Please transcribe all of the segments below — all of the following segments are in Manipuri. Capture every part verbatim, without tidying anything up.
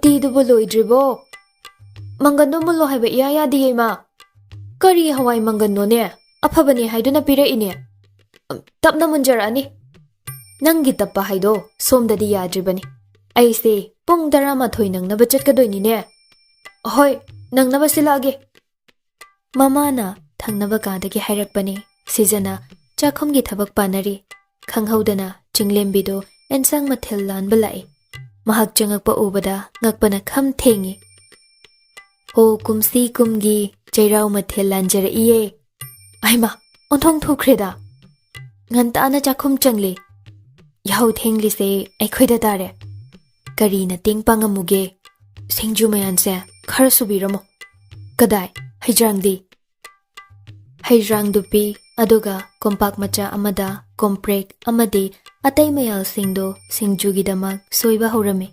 ꯇꯤꯗꯨꯕꯨ ꯂꯣꯏꯗ꯭ꯔꯤꯕꯣ? ꯃꯪꯒꯟꯗꯣ ꯃꯨꯜꯂꯣ ꯍꯥꯏꯕ ꯏꯌꯥ ꯌꯥꯗꯤꯌꯦ, ꯏꯃꯥ꯫ ꯀꯔꯤ ꯍꯋꯥꯏ ꯃꯪꯒꯟꯅꯣꯅꯦ? ꯑꯐꯕꯅꯦ ꯍꯥꯏꯗꯨꯅ ꯄꯤꯔꯛꯏꯅꯦ꯫ ꯇꯞꯅ ꯃꯨꯟꯖꯔꯛꯑꯅꯤ꯫ ꯅꯪꯒꯤ ꯇꯞꯄ ꯍꯥꯏꯗꯣ ꯁꯣꯝꯗꯗꯤ ꯌꯥꯗ꯭ꯔꯤꯕꯅꯤ꯫ ꯑꯩꯁꯦ ꯄꯨꯡ ꯇꯔꯥꯃꯥꯊꯣꯏ ꯅꯪꯅꯕ ꯆꯠꯀꯗꯣꯏꯅꯤꯅꯦ꯫ ꯍꯣꯏ, ꯅꯪꯅꯕ ꯁꯤꯜꯂꯛꯑꯒꯦ꯫ ꯃꯃꯥꯅ ꯊꯪꯅꯕ ꯀꯥꯗꯒꯤ ꯍꯥꯏꯔꯛꯄꯅꯤ꯫ ꯁꯤꯖꯅ ꯆꯥꯛꯈꯨꯝꯒꯤ ꯊꯕꯛ ꯄꯥꯅꯔꯤ꯫ ꯈꯪꯍꯧꯗꯅ ꯆꯤꯡꯂꯦꯝꯕꯤꯗꯣ ꯑꯦꯟꯁꯥꯡ ꯃꯊꯦꯜ ꯂꯥꯟꯕ ꯂꯥꯛꯏ꯫ ꯃꯍꯥꯛ ꯆꯪꯉꯛꯄ ꯎꯕꯗ ꯉꯛꯄꯅ ꯈꯝ ꯊꯦꯡꯉꯤ꯫ "ꯑꯣ, ꯀꯨꯝꯁꯤ ꯀꯨꯝꯒꯤ ꯆꯩꯔꯥꯎ ꯃꯊꯦꯜ ꯂꯥꯟꯖꯔꯛꯏꯌꯦ꯫ ꯑꯩꯃ, ꯑꯣꯟꯊꯣꯡ ꯊꯣꯛꯈ꯭ꯔꯦꯗ꯫ ꯉꯟꯇꯥꯅ ꯆꯥꯛꯈꯨꯝ ꯆꯪꯂꯤ꯫ ꯌꯥꯍꯧ ꯊꯦꯡꯂꯤꯁꯦ ꯑꯩꯈꯣꯏꯗ ꯇꯥꯔꯦ꯫ ꯀꯔꯤꯅ ꯇꯦꯡ ꯄꯥꯡꯉꯝꯃꯨꯒꯦ? ꯁꯤꯡꯖꯨ ꯃꯌꯥꯟꯁꯦ ꯈꯔ ꯁꯨꯕꯤꯔꯝꯃꯣ꯫ ꯀꯗꯥꯏ? ꯍꯩꯖ꯭ꯔꯥꯡꯗꯤ?" ꯍꯩꯖ꯭ꯔꯥꯡꯗꯨ ꯄꯤ, ꯑꯗꯨꯒ ꯀꯣꯝꯄꯥꯛ ꯃꯆꯥ ꯑꯃꯗ ꯀꯣꯝꯄ꯭ꯔꯦꯛ ꯑꯃꯗꯤ ꯑꯇꯩ ꯃꯌꯥꯜꯁꯤꯡꯗꯨ ꯁꯤꯡꯖꯨꯒꯤꯗꯃꯛ ꯁꯣꯏꯕ ꯍꯧꯔꯝꯃꯤ꯫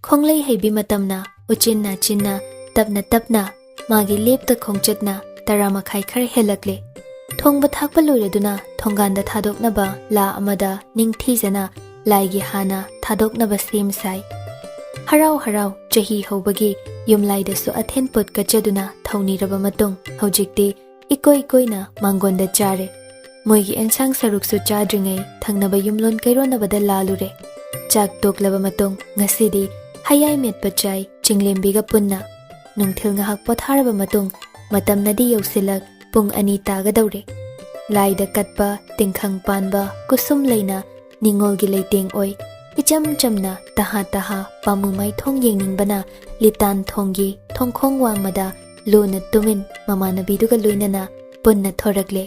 ꯈꯣꯡꯂꯩ ꯍꯩꯕꯤ ꯃꯇꯝꯅ ꯎꯆꯤꯟ ꯅꯥꯆꯤꯟꯅ ꯇꯞꯅ ꯇꯞꯅ ꯃꯥꯒꯤ ꯂꯦꯞꯇ ꯈꯣꯡꯆꯠꯅ ꯇꯔꯥ ꯃꯈꯥꯏ ꯈꯔ ꯍꯦꯜꯂꯛꯂꯦ꯫ ꯊꯣꯡꯕ ꯊꯥꯛꯄ ꯂꯣꯏꯔꯗꯨꯅ ꯊꯣꯡꯒꯥꯟꯗ ꯊꯥꯗꯣꯛꯅꯕ ꯂꯥ ꯑꯃꯗ ꯅꯤꯡꯊꯤꯖꯅ ꯂꯥꯏꯒꯤ ꯍꯥꯟꯅ ꯊꯥꯗꯣꯛꯅꯕ ꯁꯦꯝ ꯁꯥꯏ꯫ ꯍꯔꯥꯎ ꯍꯔꯥꯎ ꯆꯍꯤ ꯍꯧꯕꯒꯤ ꯌꯨꯝꯂꯥꯏꯗꯁꯨ ꯑꯊꯦꯟ ꯄꯣꯠ ꯀꯠꯆꯗꯨꯅ ꯊꯧꯅꯤꯔꯕ ꯃꯇꯨꯡ, ꯍꯧꯖꯤꯛꯇꯤ ꯏꯀꯣꯏ ꯀꯣꯏꯅ ꯃꯥꯡꯒꯣꯟꯗ ꯆꯥꯔꯦ꯫ ꯃꯣꯏꯒꯤ ꯑꯦꯟꯁꯥꯡ ꯁꯔꯨꯛꯁꯨ ꯆꯥꯗ꯭ꯔꯤꯉꯩ ꯊꯪꯅꯕ ꯌꯨꯝꯂꯣꯟ ꯀꯩꯔꯣꯟꯅꯕꯗ ꯂꯥꯜꯂꯨꯔꯦ꯫ ꯆꯥꯛ ꯇꯣꯛꯂꯕ ꯃꯇꯨꯡ ꯉꯁꯤꯗꯤ ꯍꯌꯥꯏ ꯃꯦꯠꯄ ꯆꯥꯏ ꯆꯤꯡꯂꯦꯝꯕꯤꯒ ꯄꯨꯟꯅ꯫ ꯅꯨꯡꯊꯤꯜ ꯉꯥꯏꯍꯥꯛ ꯄꯣꯊꯥꯔꯕ ꯃꯇꯨꯡ ꯃꯇꯝꯅꯗꯤ ꯌꯧꯁꯤꯜꯂꯛ ꯄꯨꯡ ꯑꯅꯤ ꯇꯥꯒꯗꯧꯔꯦ꯫ ꯂꯥꯏꯗ ꯀꯠꯄ ꯇꯤꯡꯈꯪ ꯄꯥꯟꯕ ꯀꯨꯁꯨꯝ ꯂꯩꯅ ꯅꯤꯉꯣꯜꯒꯤ ꯂꯩꯇꯦꯡ ꯑꯣꯏ꯫ ꯏꯆꯝ ꯆꯝꯅ ꯇꯍꯥ ꯇꯍꯥ ꯄꯥꯝꯃꯨ ꯃꯥꯏꯊꯣꯡ ꯌꯦꯡꯅꯤꯡꯕꯅ ꯂꯤꯇꯥꯟ ꯊꯣꯡꯒꯤ ꯊꯣꯡꯈꯣꯡ ꯋꯥꯡꯃꯗ ꯂꯨꯅ ꯇꯨꯃꯤꯟ ꯃꯃꯥꯟꯅꯕꯤꯗꯨꯒ ꯂꯣꯏꯅꯅ ꯄꯨꯟꯅ ꯊꯣꯔꯛꯂꯦ꯫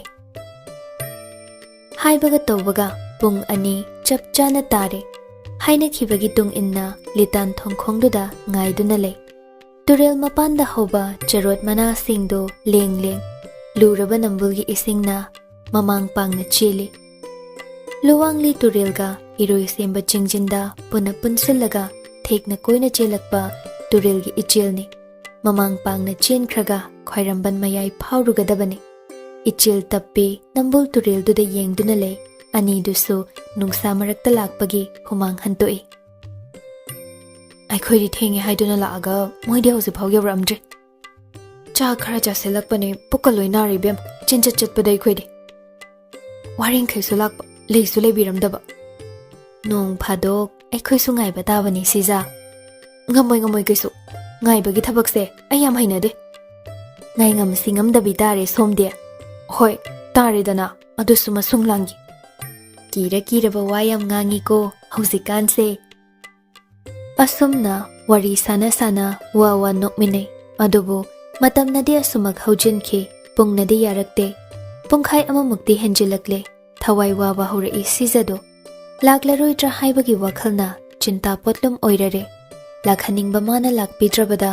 ꯍꯥꯏꯕꯒ ꯇꯧꯕꯒ ꯄꯨꯡ ꯑꯅꯤ ꯆꯞ ꯆꯥꯅ ꯇꯥꯔꯦ꯫ ꯍꯥꯏꯅꯈꯤꯕꯒꯤ ꯇꯨꯡ ꯏꯟꯅ ꯂꯤꯇꯥꯟ ꯊꯣꯡꯈꯣꯡꯗꯨꯗ ꯉꯥꯏꯗꯨꯅ ꯂꯩ꯫ ꯇꯨꯔꯦꯜ ꯃꯄꯥꯟꯗ ꯍꯧꯕ ꯆꯔꯣꯠ ꯃꯅꯥꯁꯤꯡꯗꯨ ꯂꯦꯡ ꯂꯦꯡ ꯂꯨꯔꯕ ꯅꯝꯕꯨꯜꯒꯤ ꯏꯁꯤꯡꯅ ꯃꯃꯥꯡ ꯄꯥꯡꯅ ꯆꯦꯜꯂꯤ꯫ ꯂꯨꯋꯥꯡꯂꯤ ꯇꯨꯔꯦꯜꯒ ꯏꯔꯣꯏ ꯁꯦꯝꯕ ꯆꯤꯡꯖꯤꯟꯗ ꯄꯨꯟꯅ ꯄꯨꯟꯁꯤꯜꯂꯒ ꯊꯦꯛꯅ ꯀꯣꯏꯅ ꯆꯦꯜꯂꯛꯄ ꯇꯨꯔꯦꯜꯒꯤ ꯏꯆꯦꯜꯅꯤ꯫ ꯃꯃꯥꯡ ꯄꯥꯡꯅ ꯆꯦꯟꯈ꯭ꯔꯒ ꯈ꯭ꯋꯥꯏꯔꯝꯕꯟ ꯃꯌꯥꯏ ꯐꯥꯎꯔꯨꯒꯗꯕꯅꯤ꯫ ꯏꯆꯦꯜ ꯇꯞꯄꯤ ꯅꯝꯕꯨꯜ ꯇꯨꯔꯦꯜꯗꯨꯗ ꯌꯦꯡꯗꯨꯅ ꯂꯩ꯫ ꯑꯅꯤꯗꯨꯁꯨ ꯅꯨꯡꯁꯥ ꯃꯔꯛꯇ ꯂꯥꯛꯄꯒꯤ ꯍꯨꯃꯥꯡ ꯍꯟꯗꯣꯛꯏ꯫ ꯑꯩꯈꯣꯏꯗꯤ ꯊꯦꯡꯉꯦ ꯍꯥꯏꯗꯨꯅ ꯂꯥꯛꯑꯒ ꯃꯣꯏꯗꯤ ꯍꯧꯖꯤꯛꯐꯥꯎ ꯌꯧꯔꯛꯑꯝꯗ꯭ꯔꯤ꯫ ꯆꯥ ꯈꯔ ꯆꯥꯁꯤꯜꯂꯛꯄꯅꯦ, ꯄꯨꯛꯀ ꯂꯣꯏ ꯅꯥꯔꯦ ꯏꯕꯦꯝ, ꯆꯦꯟꯆꯠ ꯆꯠꯄꯗ ꯑꯩꯈꯣꯏꯗꯤ꯫ ꯋꯥꯔꯦꯡꯈꯩꯁꯨ ꯂꯥꯛꯄ, ꯂꯩꯁꯨ ꯂꯩꯕꯤꯔꯝꯗꯕ꯫ ꯅꯣꯡ ꯐꯥꯗꯣꯛ ꯑꯩꯈꯣꯏꯁꯨ ꯉꯥꯏꯕ ꯇꯥꯕꯅꯤ ꯁꯤꯖꯥ꯫ ꯉꯝꯃꯣꯏ, ꯉꯝꯃꯣꯏ ꯀꯩꯁꯨ꯫ ꯉꯥꯏꯕꯒꯤ ꯊꯕꯛꯁꯦ ꯑꯩ ꯌꯥꯝ ꯍꯩꯅꯗꯦ꯫ ꯉꯥꯏꯉꯝꯁꯤ ꯉꯝꯗꯕꯤ ꯇꯥꯔꯦ ꯁꯣꯝꯗꯤ꯫ ꯍꯣꯏ, ꯇꯥꯔꯦꯗꯅ, ꯑꯗꯨꯁꯨ ꯃꯁꯨꯡ ꯂꯥꯡꯒꯤ꯫ ꯀꯤꯔ ꯀꯤꯔꯕ ꯋꯥ ꯌꯥꯝ ꯉꯥꯡꯉꯤꯀꯣ ꯍꯧꯖꯤꯛꯀꯥꯟꯁꯦ꯫ ꯑꯁꯨꯝꯅ ꯋꯥꯔꯤ ꯁꯥꯟꯅ ꯁꯥꯟꯅ ꯋꯥ ꯋꯥ ꯅꯣꯛꯃꯤꯟꯅꯩ꯫ ꯑꯗꯨꯕꯨ ꯃꯇꯝꯅꯗꯤ ꯑꯁꯨꯃꯛ ꯍꯧꯖꯤꯟꯈꯤ, ꯄꯨꯡꯅꯗꯤ ꯌꯥꯔꯛꯇꯦ꯫ ꯄꯨꯡꯈꯥꯏ ꯑꯃꯃꯨꯛꯇꯤ ꯍꯦꯟꯖꯤꯜꯂꯛꯂꯦ꯫ ꯊꯋꯥꯏ ꯋꯥꯕ ꯍꯧꯔꯛꯏ ꯁꯤꯖꯗꯣ꯫ ꯂꯥꯛꯂꯔꯣꯏꯗ꯭ꯔꯥ ꯍꯥꯏꯕꯒꯤ ꯋꯥꯈꯜꯅ ꯆꯤꯟꯇꯥ ꯄꯣꯠꯂꯨꯝ ꯑꯣꯏꯔꯔꯦ꯫ ꯂꯥꯛꯍꯟꯅꯤꯡꯕ ꯃꯥꯅ ꯂꯥꯛꯄꯤꯗ꯭ꯔꯕꯗ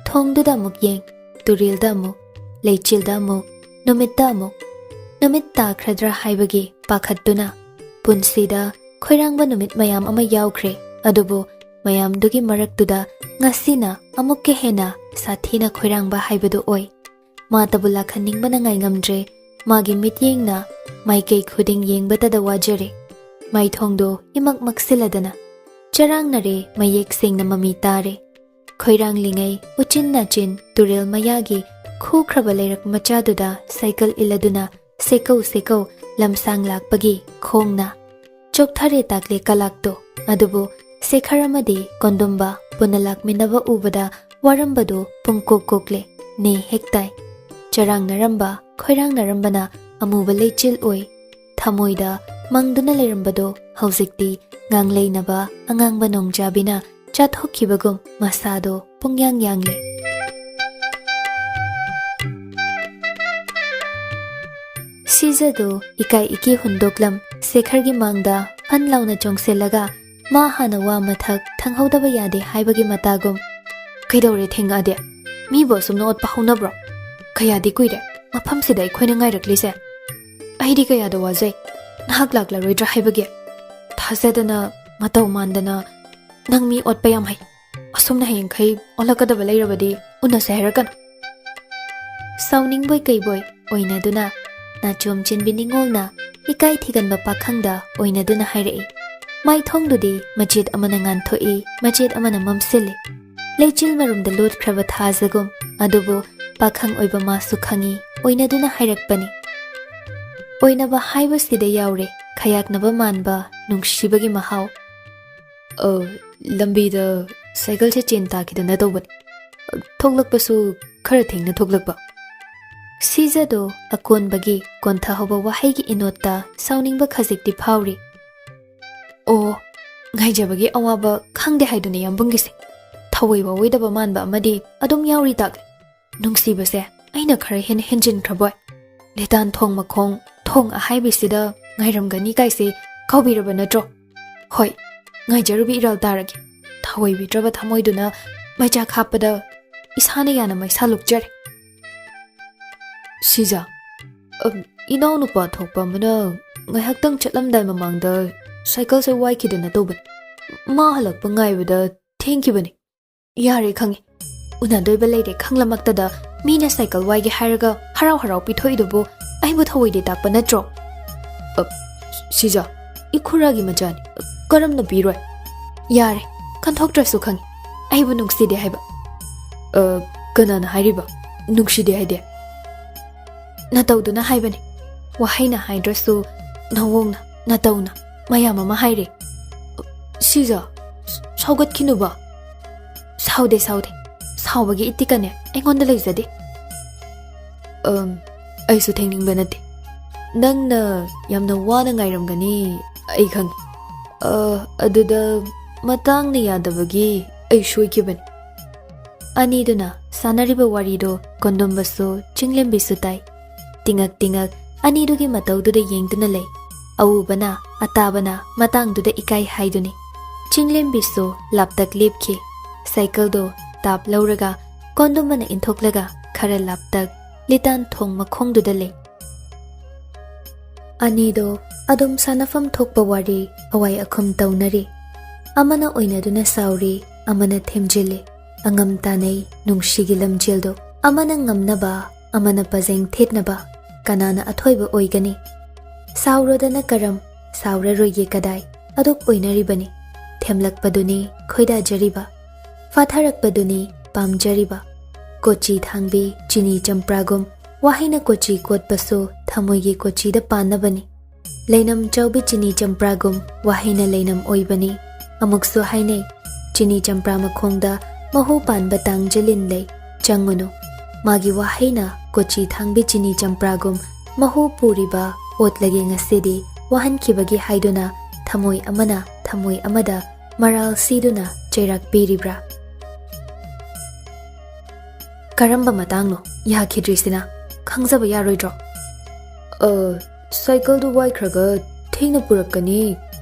ꯊꯣꯡꯗꯨꯗ ꯑꯃꯨꯛ ꯌꯦꯡ, ꯇꯨꯔꯦꯜꯗ ꯑꯃꯨꯛ, ꯂꯩꯆꯤꯜꯗ ꯑꯃꯨꯛ, ꯅꯨꯃꯤꯠꯇ ꯑꯃꯨꯛ꯫ ꯅꯨꯃꯤꯠ ꯇꯥꯈ꯭ꯔꯗ꯭ꯔꯥ ꯍꯥꯏꯕꯒꯤ ꯄꯥꯈꯠꯇꯨꯅ꯫ ꯄꯨꯟꯁꯤꯗ ꯈꯣꯏꯔꯥꯡꯕ ꯅꯨꯃꯤꯠ ꯃꯌꯥꯝ ꯑꯃ ꯌꯥꯎꯈ꯭ꯔꯦ, ꯑꯗꯨꯕꯨ ꯃꯌꯥꯝꯗꯨꯒꯤ ꯃꯔꯛꯇꯨꯗ ꯉꯁꯤꯅ ꯑꯃꯨꯛꯀ ꯍꯦꯟꯅ ꯁꯥꯊꯤꯅ ꯈꯣꯏꯔꯥꯡꯕ ꯍꯥꯏꯕꯗꯨ ꯑꯣꯏ꯫ ꯃꯥꯇꯕꯨ ꯂꯥꯛꯍꯟꯅꯤꯡꯕꯅ ꯉꯥꯏꯉꯝꯗ꯭ꯔꯦ꯫ ꯃꯥꯒꯤ ꯃꯤꯠꯌꯦꯡꯅ ꯃꯥꯏꯀꯩ ꯈꯨꯗꯤꯡ ꯌꯦꯡꯕꯇꯗ ꯋꯥꯖꯔꯦ꯫ ꯃꯥꯏꯊꯣꯡꯗꯣ ꯏꯃꯛ ꯃꯛꯁꯤꯜꯂꯗꯅ ꯆꯔꯥꯡꯅꯔꯦ, ꯃꯌꯦꯛ ꯁꯦꯡꯅ ꯃꯃꯤ ꯇꯥꯔꯦ꯫ ꯈꯣꯏꯔꯥꯡꯂꯤꯉꯩ ꯎꯆꯤꯟ ꯅꯥꯆꯤꯟ ꯇꯨꯔꯦꯜ ꯃꯌꯥꯒꯤ ꯈꯨꯈ꯭ꯔꯕ ꯂꯩꯔꯛ ꯃꯆꯥꯗꯨꯗ ꯁꯥꯏꯀꯜ ꯏꯜꯂꯗꯨꯅ ꯁꯦꯀꯧ ꯁꯦꯀꯧ ꯂꯝꯁꯥꯡ ꯂꯥꯛꯄꯒꯤ ꯈꯣꯡꯅ꯫ ꯆꯣꯛꯊꯔꯦ ꯇꯥꯛꯂꯦ ꯀꯂꯥꯛꯇꯣ꯫ ꯑꯗꯨꯕꯨ ꯁꯦꯈꯔ ꯑꯃꯗꯤ ꯀꯣꯟꯗꯨꯝꯕ ꯄꯨꯟꯅ ꯂꯥꯛꯃꯤꯟꯅꯕ ꯎꯕꯗ ꯋꯥꯔꯝꯕꯗꯨ ꯄꯨꯡꯀꯣꯛ ꯀꯣꯛꯂꯦ꯫ ꯅꯦ ꯍꯦꯛ ꯇꯥꯏ꯫ ꯆꯔꯥꯡꯅꯔꯝꯕ, ꯈꯣꯏꯔꯥꯡꯅꯔꯝꯕꯅ ꯑꯃꯨꯕ ꯂꯩꯆꯤꯜ ꯑꯣꯏ꯫ ꯊꯃꯣꯏꯗ ꯃꯪꯗꯨꯅ ꯂꯩꯔꯝꯕꯗꯣ ꯍꯧꯖꯤꯛꯇꯤ ꯉꯥꯡꯂꯩꯅꯕ ꯑꯉꯥꯡꯕ ꯅꯣꯡꯖꯥꯕꯤꯅ ꯆꯥꯊꯣꯛꯈꯤꯕꯒꯨꯝ ꯃꯁꯥꯗꯣ ꯄꯨꯡꯌꯥꯡ ꯌꯥꯡꯂꯦ꯫ ꯁꯤꯖꯗꯨ ꯏꯀꯥꯏ ꯏꯀꯤ ꯍꯨꯟꯗꯣꯛꯂꯝ ꯁꯦꯈꯔꯒꯤ ꯃꯥꯡꯗ ꯐꯟ ꯂꯥꯎꯅ ꯆꯣꯡꯁꯤꯜꯂꯒ ꯃꯥ ꯍꯥꯟꯅ ꯋꯥ ꯃꯊꯛ ꯊꯪꯍꯧꯗꯕ ꯌꯥꯗꯦ ꯍꯥꯏꯕꯒꯤ ꯃꯇꯥꯒꯨꯝ꯫ "ꯀꯩꯗꯧꯔꯦ ꯊꯦꯡꯉꯛꯑꯗꯤ? ꯃꯤꯕꯨ ꯑꯁꯨꯝꯅ ꯑꯣꯠꯄ ꯍꯧꯅꯕ꯭ꯔꯣ? ꯀꯌꯥꯗꯤ ꯀꯨꯏꯔꯦ ꯃꯐꯝꯁꯤꯗ ꯑꯩꯈꯣꯏꯅ ꯉꯥꯏꯔꯛꯂꯤꯁꯦ꯫ ꯑꯩꯗꯤ ꯀꯌꯥꯗ ꯋꯥꯖꯩ꯫ ꯅꯍꯥꯛ ꯂꯥꯛꯂꯔꯣꯏꯗ꯭ꯔꯥ ꯍꯥꯏꯕꯒꯤ?" "ꯊꯥꯖꯗꯅ, ꯃꯇꯧ ꯃꯥꯟꯗꯅ, ꯅꯪ ꯃꯤ ꯑꯣꯠꯄ ꯌꯥꯝ ꯍꯩ꯫ ꯑꯁꯨꯝꯅ ꯍꯌꯦꯡꯈꯩ ꯑꯣꯜꯂꯛꯀꯗꯕ ꯂꯩꯔꯕꯗꯤ ꯎꯅꯁꯦ ꯍꯥꯏꯔꯛꯀꯅꯨ꯫" ꯁꯥꯎꯅꯤꯡꯕꯣꯏ ꯀꯩꯕꯣꯏ ꯑꯣꯏꯅꯗꯨꯅ ꯅꯥꯆꯣꯝ ꯆꯤꯟꯕꯤ ꯅꯤꯡꯉꯣꯜꯅ ꯏꯀꯥꯏ ꯊꯤꯒꯟꯕ ꯄꯥꯈꯪꯗ ꯑꯣꯏꯅꯗꯨꯅ ꯍꯥꯏꯔꯛꯏ꯫ ꯃꯥꯏꯊꯣꯡꯗꯨꯗꯤ ꯃꯆꯦꯠ ꯑꯃꯅ ꯉꯥꯟꯊꯣꯛꯏ, ꯃꯆꯦꯠ ꯑꯃꯅ ꯃꯝꯁꯤꯜꯂꯤ꯫ ꯂꯩꯆꯤꯜ ꯃꯔꯨꯝꯗ ꯂꯣꯠꯈ꯭ꯔꯕ ꯊꯥꯖꯒꯨꯝ꯫ ꯑꯗꯨꯕꯨ ꯄꯥꯈꯪ ꯑꯣꯏꯕ ꯃꯥꯁꯨ ꯈꯪꯏ, ꯑꯣꯏꯅꯗꯨꯅ ꯍꯥꯏꯔꯛꯄꯅꯤ꯫ ꯑꯣꯏꯅꯕ ꯍꯥꯏꯕꯁꯤꯗ ꯌꯥꯎꯔꯦ ꯈꯌꯥꯛꯅꯕ ꯃꯥꯟꯕ ꯅꯨꯡꯁꯤꯕꯒꯤ ꯃꯍꯥꯎ꯫ "ꯑ, ꯂꯝꯕꯤꯗ ꯁꯥꯏꯀꯜꯁꯦ ꯆꯦꯟ ꯇꯥꯈꯤꯗꯅ ꯇꯧꯕꯅꯤ꯫ ꯊꯣꯛꯂꯛꯄꯁꯨ ꯈꯔ ꯊꯦꯡꯅ ꯊꯣꯛꯂꯛꯄ꯫" ꯁꯤꯖꯗꯣ ꯑꯀꯣꯟꯕꯒꯤ ꯀꯣꯟꯊꯍꯧꯕ ꯋꯥꯍꯩꯒꯤ ꯏꯅꯣꯠꯇ ꯁꯥꯎꯅꯤꯡꯕ ꯈꯖꯤꯛꯇꯤ ꯐꯥꯎꯔꯤ꯫ "ꯑꯣ, ꯉꯥꯏꯖꯕꯒꯤ ꯑꯋꯥꯕ ꯈꯪꯗꯦ ꯍꯥꯏꯗꯨꯅ ꯌꯥꯝꯕꯨꯡꯒꯤꯁꯦ꯫ ꯊꯑꯣꯏ ꯋꯥꯑꯣꯏꯗꯕ ꯃꯥꯟꯕ ꯑꯃꯗꯤ ꯑꯗꯨꯝ ꯌꯥꯎꯔꯤ ꯇꯥꯛꯂꯦ꯫ ꯅꯨꯡꯁꯤꯕꯁꯦ ꯑꯩꯅ ꯈꯔ ꯍꯦꯟꯅ ꯍꯦꯟꯖꯤꯟꯈ꯭ꯔꯕꯣꯏ꯫ ꯂꯤꯇꯥꯟ ꯊꯣꯡ ꯃꯈꯣꯡ, ꯊꯣꯡ ꯑꯍꯥꯏꯕꯤꯁꯤꯗ ꯉꯥꯏꯔꯝꯒꯅꯤ ꯀꯥꯏꯁꯦ ꯀꯥꯎꯕꯤꯔꯕ ꯅꯠꯇ꯭ꯔꯣ? ꯍꯣꯏ, ꯉꯥꯏꯖꯔꯨꯕꯤ ꯏꯔꯥꯜ ꯇꯥꯔꯒꯦ꯫ ꯊꯑꯣꯏꯕꯤꯗ꯭ꯔꯕ ꯊꯃꯣꯏꯗꯨꯅ ꯃꯩꯆꯥꯛ ꯍꯥꯞꯄꯗ ꯏꯁꯥꯅ ꯌꯥꯅ ꯃꯩꯁꯥ ꯂꯨꯞꯆꯔꯦ꯫" "ꯁꯤꯖ, ꯑꯝ, ꯏꯅꯥꯎꯅꯨꯄꯥ ꯊꯣꯛꯄ ꯑꯃꯅ ꯉꯥꯏꯍꯥꯛꯇꯪ ꯆꯠꯂꯝꯗꯥꯏ ꯃꯃꯥꯡꯗ ꯁꯥꯏꯀꯜꯁꯦ ꯋꯥꯏꯈꯤꯗꯅ ꯇꯧꯕꯅꯤ꯫ ꯃꯥ ꯍꯜꯂꯛꯄ ꯉꯥꯏꯕꯗ ꯊꯦꯡꯈꯤꯕꯅꯤ꯫" "ꯌꯥꯔꯦ, ꯈꯪꯉꯦ꯫ ꯎꯅꯗꯣꯏꯕ ꯂꯩꯔꯦ ꯈꯪꯂꯃꯛꯇꯗ ꯃꯤꯅ ꯁꯥꯏꯀꯜ ꯋꯥꯏꯒꯦ ꯍꯥꯏꯔꯒ ꯍꯔꯥꯎ ꯍꯔꯥꯎ ꯄꯤꯊꯣꯛꯏꯗꯨꯕꯨ ꯑꯩꯕꯨ ꯊꯑꯣꯏꯗꯦ ꯇꯥꯛꯄ ꯅꯠꯇ꯭ꯔꯣ?" "ꯑ, ꯁꯤꯖ, ꯏꯈꯨꯔꯥꯒꯤ ꯃꯆꯥꯅꯤ꯫ ꯀꯔꯝꯅ ꯄꯤꯔꯣꯏ?" "ꯌꯥꯔꯦ, ꯀꯟꯊꯣꯛꯇ꯭ꯔꯁꯨ ꯈꯪꯉꯤ ꯑꯩꯕꯨ ꯅꯨꯡꯁꯤꯗꯦ ꯍꯥꯏꯕ꯫" "ꯑ, ꯀꯅꯥꯅ ꯍꯥꯏꯔꯤꯕ? ꯅꯨꯡꯁꯤꯗꯦ ꯍꯥꯏꯗꯤ?" "ꯅꯇꯧꯗꯨꯅ ꯍꯥꯏꯕꯅꯤ꯫ ꯋꯥꯍꯩꯅ ꯍꯥꯏꯗ꯭ꯔꯁꯨ ꯅꯋꯣꯡꯅ, ꯅꯇꯧꯅ ꯃꯌꯥꯝ ꯑꯃ ꯍꯥꯏꯔꯦ꯫" "ꯁꯤꯖ, ꯁꯥꯎꯒꯠꯈꯤꯅꯨꯕ꯫" "ꯁꯥꯎꯗꯦ, ꯁꯥꯎꯗꯦ꯫ ꯁꯥꯎꯕꯒꯤ ꯏꯇꯤꯛꯀꯅꯦ ꯑꯩꯉꯣꯟꯗ ꯂꯩꯖꯗꯦ꯫" "ꯑꯝ, ꯑꯩꯁꯨ ꯊꯦꯡꯅꯤꯡꯕ ꯅꯠꯇꯦ꯫ ꯅꯪꯅ ꯌꯥꯝꯅ ꯋꯥꯅ ꯉꯥꯏꯔꯝꯒꯅꯤ ꯑꯩ ꯈꯪꯉꯤ꯫ ꯑ, ꯑꯗꯨꯗ ꯃꯇꯥꯡꯅ ꯌꯥꯗꯕꯒꯤ ꯑꯩ ꯁꯣꯏꯈꯤꯕꯅꯤ꯫" ꯑꯅꯤꯗꯨꯅ ꯁꯥꯟꯅꯔꯤꯕ ꯋꯥꯔꯤꯗꯨ ꯀꯣꯟꯗꯣꯝꯕꯁꯨ ꯆꯤꯡꯂꯦꯝꯕꯤꯁꯨ ꯇꯥꯏ꯫ ꯇꯤꯉꯛ ꯇꯤꯉꯛ ꯑꯅꯤꯗꯨꯒꯤ ꯃꯇꯧꯗꯨꯗ ꯌꯦꯡꯗꯨꯅ ꯂꯩ꯫ ꯑꯎꯕꯅ, ꯑꯇꯥꯕꯅ ꯃꯇꯥꯡꯗꯨꯗ ꯏꯀꯥꯏ ꯍꯥꯏꯗꯨꯅꯤ꯫ ꯆꯤꯡꯂꯦꯝꯕꯤꯁꯨ ꯂꯥꯞꯇꯛ ꯂꯦꯞꯈꯤ꯫ ꯁꯥꯏꯀꯜꯗꯣ ꯇꯥꯞ ꯂꯧꯔꯒ ꯀꯣꯟꯗꯣꯝꯕꯅ ꯏꯟꯊꯣꯛꯂꯒ ꯈꯔ ꯂꯥꯞꯇꯛ ꯂꯤꯇꯥꯟ ꯊꯣꯡ ꯃꯈꯣꯡꯗꯨꯗ ꯂꯩ꯫ ꯑꯅꯤꯗꯣ ꯑꯗꯨꯝ ꯁꯥꯟꯅꯐꯝ ꯊꯣꯛꯄ ꯋꯥꯔꯤ ꯑꯋꯥꯏ ꯑꯈꯨꯝ ꯇꯧꯅꯔꯤ꯫ ꯑꯃꯅ ꯑꯣꯏꯅꯗꯨꯅ ꯁꯥꯎꯔꯤ, ꯑꯃꯅ ꯊꯦꯝꯖꯤꯜꯂꯤ꯫ ꯑꯉꯝ ꯇꯥꯟꯅꯩ ꯅꯨꯡꯁꯤꯒꯤ ꯂꯝꯖꯦꯜꯗꯣ꯫ ꯑꯃꯅ ꯉꯝꯅꯕ, ꯑꯃꯅ ꯄꯖꯦꯡ ꯊꯦꯠꯅꯕ꯫ ꯀꯅꯥꯅ ꯑꯊꯣꯏꯕ ꯑꯣꯏꯒꯅꯤ? ꯁꯥꯎꯔꯣꯗꯅ ꯀꯔꯝ, ꯁꯥꯎꯔꯔꯣꯏꯒꯦ ꯀꯗꯥꯏ? ꯑꯗꯨꯛ ꯑꯣꯏꯅꯔꯤꯕꯅꯤ꯫ ꯊꯦꯝꯂꯛꯄꯗꯨꯅꯤ ꯈꯣꯏꯗꯥꯖꯔꯤꯕ, ꯐꯥꯊꯔꯛꯄꯗꯨꯅꯤ ꯄꯥꯝꯖꯔꯤꯕ꯫ ꯀꯣꯆꯤ ꯊꯥꯡꯕꯤ ꯆꯤꯅꯤ ꯆꯝꯄ꯭ꯔꯥꯒꯨꯝ ꯋꯥꯍꯩꯅ ꯀꯣꯆꯤ ꯀꯣꯠꯄꯁꯨ ꯊꯃꯣꯏꯒꯤ ꯀꯣꯆꯤꯗ ꯄꯥꯟꯅꯕꯅꯤ꯫ ꯂꯩꯅꯝ ꯆꯥꯎꯕꯤ ꯆꯤꯅꯤ ꯆꯝꯄ꯭ꯔꯥꯒꯨꯝ ꯋꯥꯍꯩꯅ ꯂꯩꯅꯝ ꯑꯣꯏꯕꯅꯤ꯫ ꯑꯃꯨꯛꯁꯨ ꯍꯥꯏꯅꯩ, ꯆꯤꯅꯤ ꯆꯝꯄ꯭ꯔꯥ ꯃꯈꯣꯡꯗ ꯃꯍꯨ ꯄꯥꯟꯕ ꯇꯥꯡꯖꯂꯤꯟ ꯂꯩ, ꯆꯪꯉꯨꯅꯨ꯫ ꯃꯥꯒꯤ ꯋꯥꯍꯩꯅ ꯀꯣꯆꯤ ꯊꯥꯡꯕꯤ ꯆꯤꯅꯤ ꯆꯝꯄ꯭ꯔꯥꯒꯨꯝ ꯃꯍꯨ ꯄꯨꯔꯤꯕ ꯑꯣꯠꯂꯒꯦ ꯉꯁꯤꯗꯤ ꯋꯥꯍꯟꯈꯤꯕꯒꯤ ꯍꯥꯏꯗꯨꯅ ꯊꯃꯣꯏ ꯑꯃꯅ ꯊꯃꯣꯏ ꯑꯃꯗ ꯃꯔꯥꯜ ꯁꯤꯗꯨꯅ ꯆꯩꯔꯥꯛ ꯄꯤꯔꯤꯕ꯭ꯔꯥ? ꯀꯔꯝꯕ ꯃꯇꯥꯡꯅꯣ ꯌꯥꯈꯤꯗ꯭ꯔꯤꯁꯤꯅ? ꯈꯪꯖꯕ ꯌꯥꯔꯣꯏꯗ꯭ꯔꯣ? ꯑ, ꯁꯥꯏꯀꯜꯗꯨ ꯋꯥꯏꯈ꯭ꯔꯒ ꯊꯦꯡꯅ ꯄꯨꯔꯛꯀꯅꯤ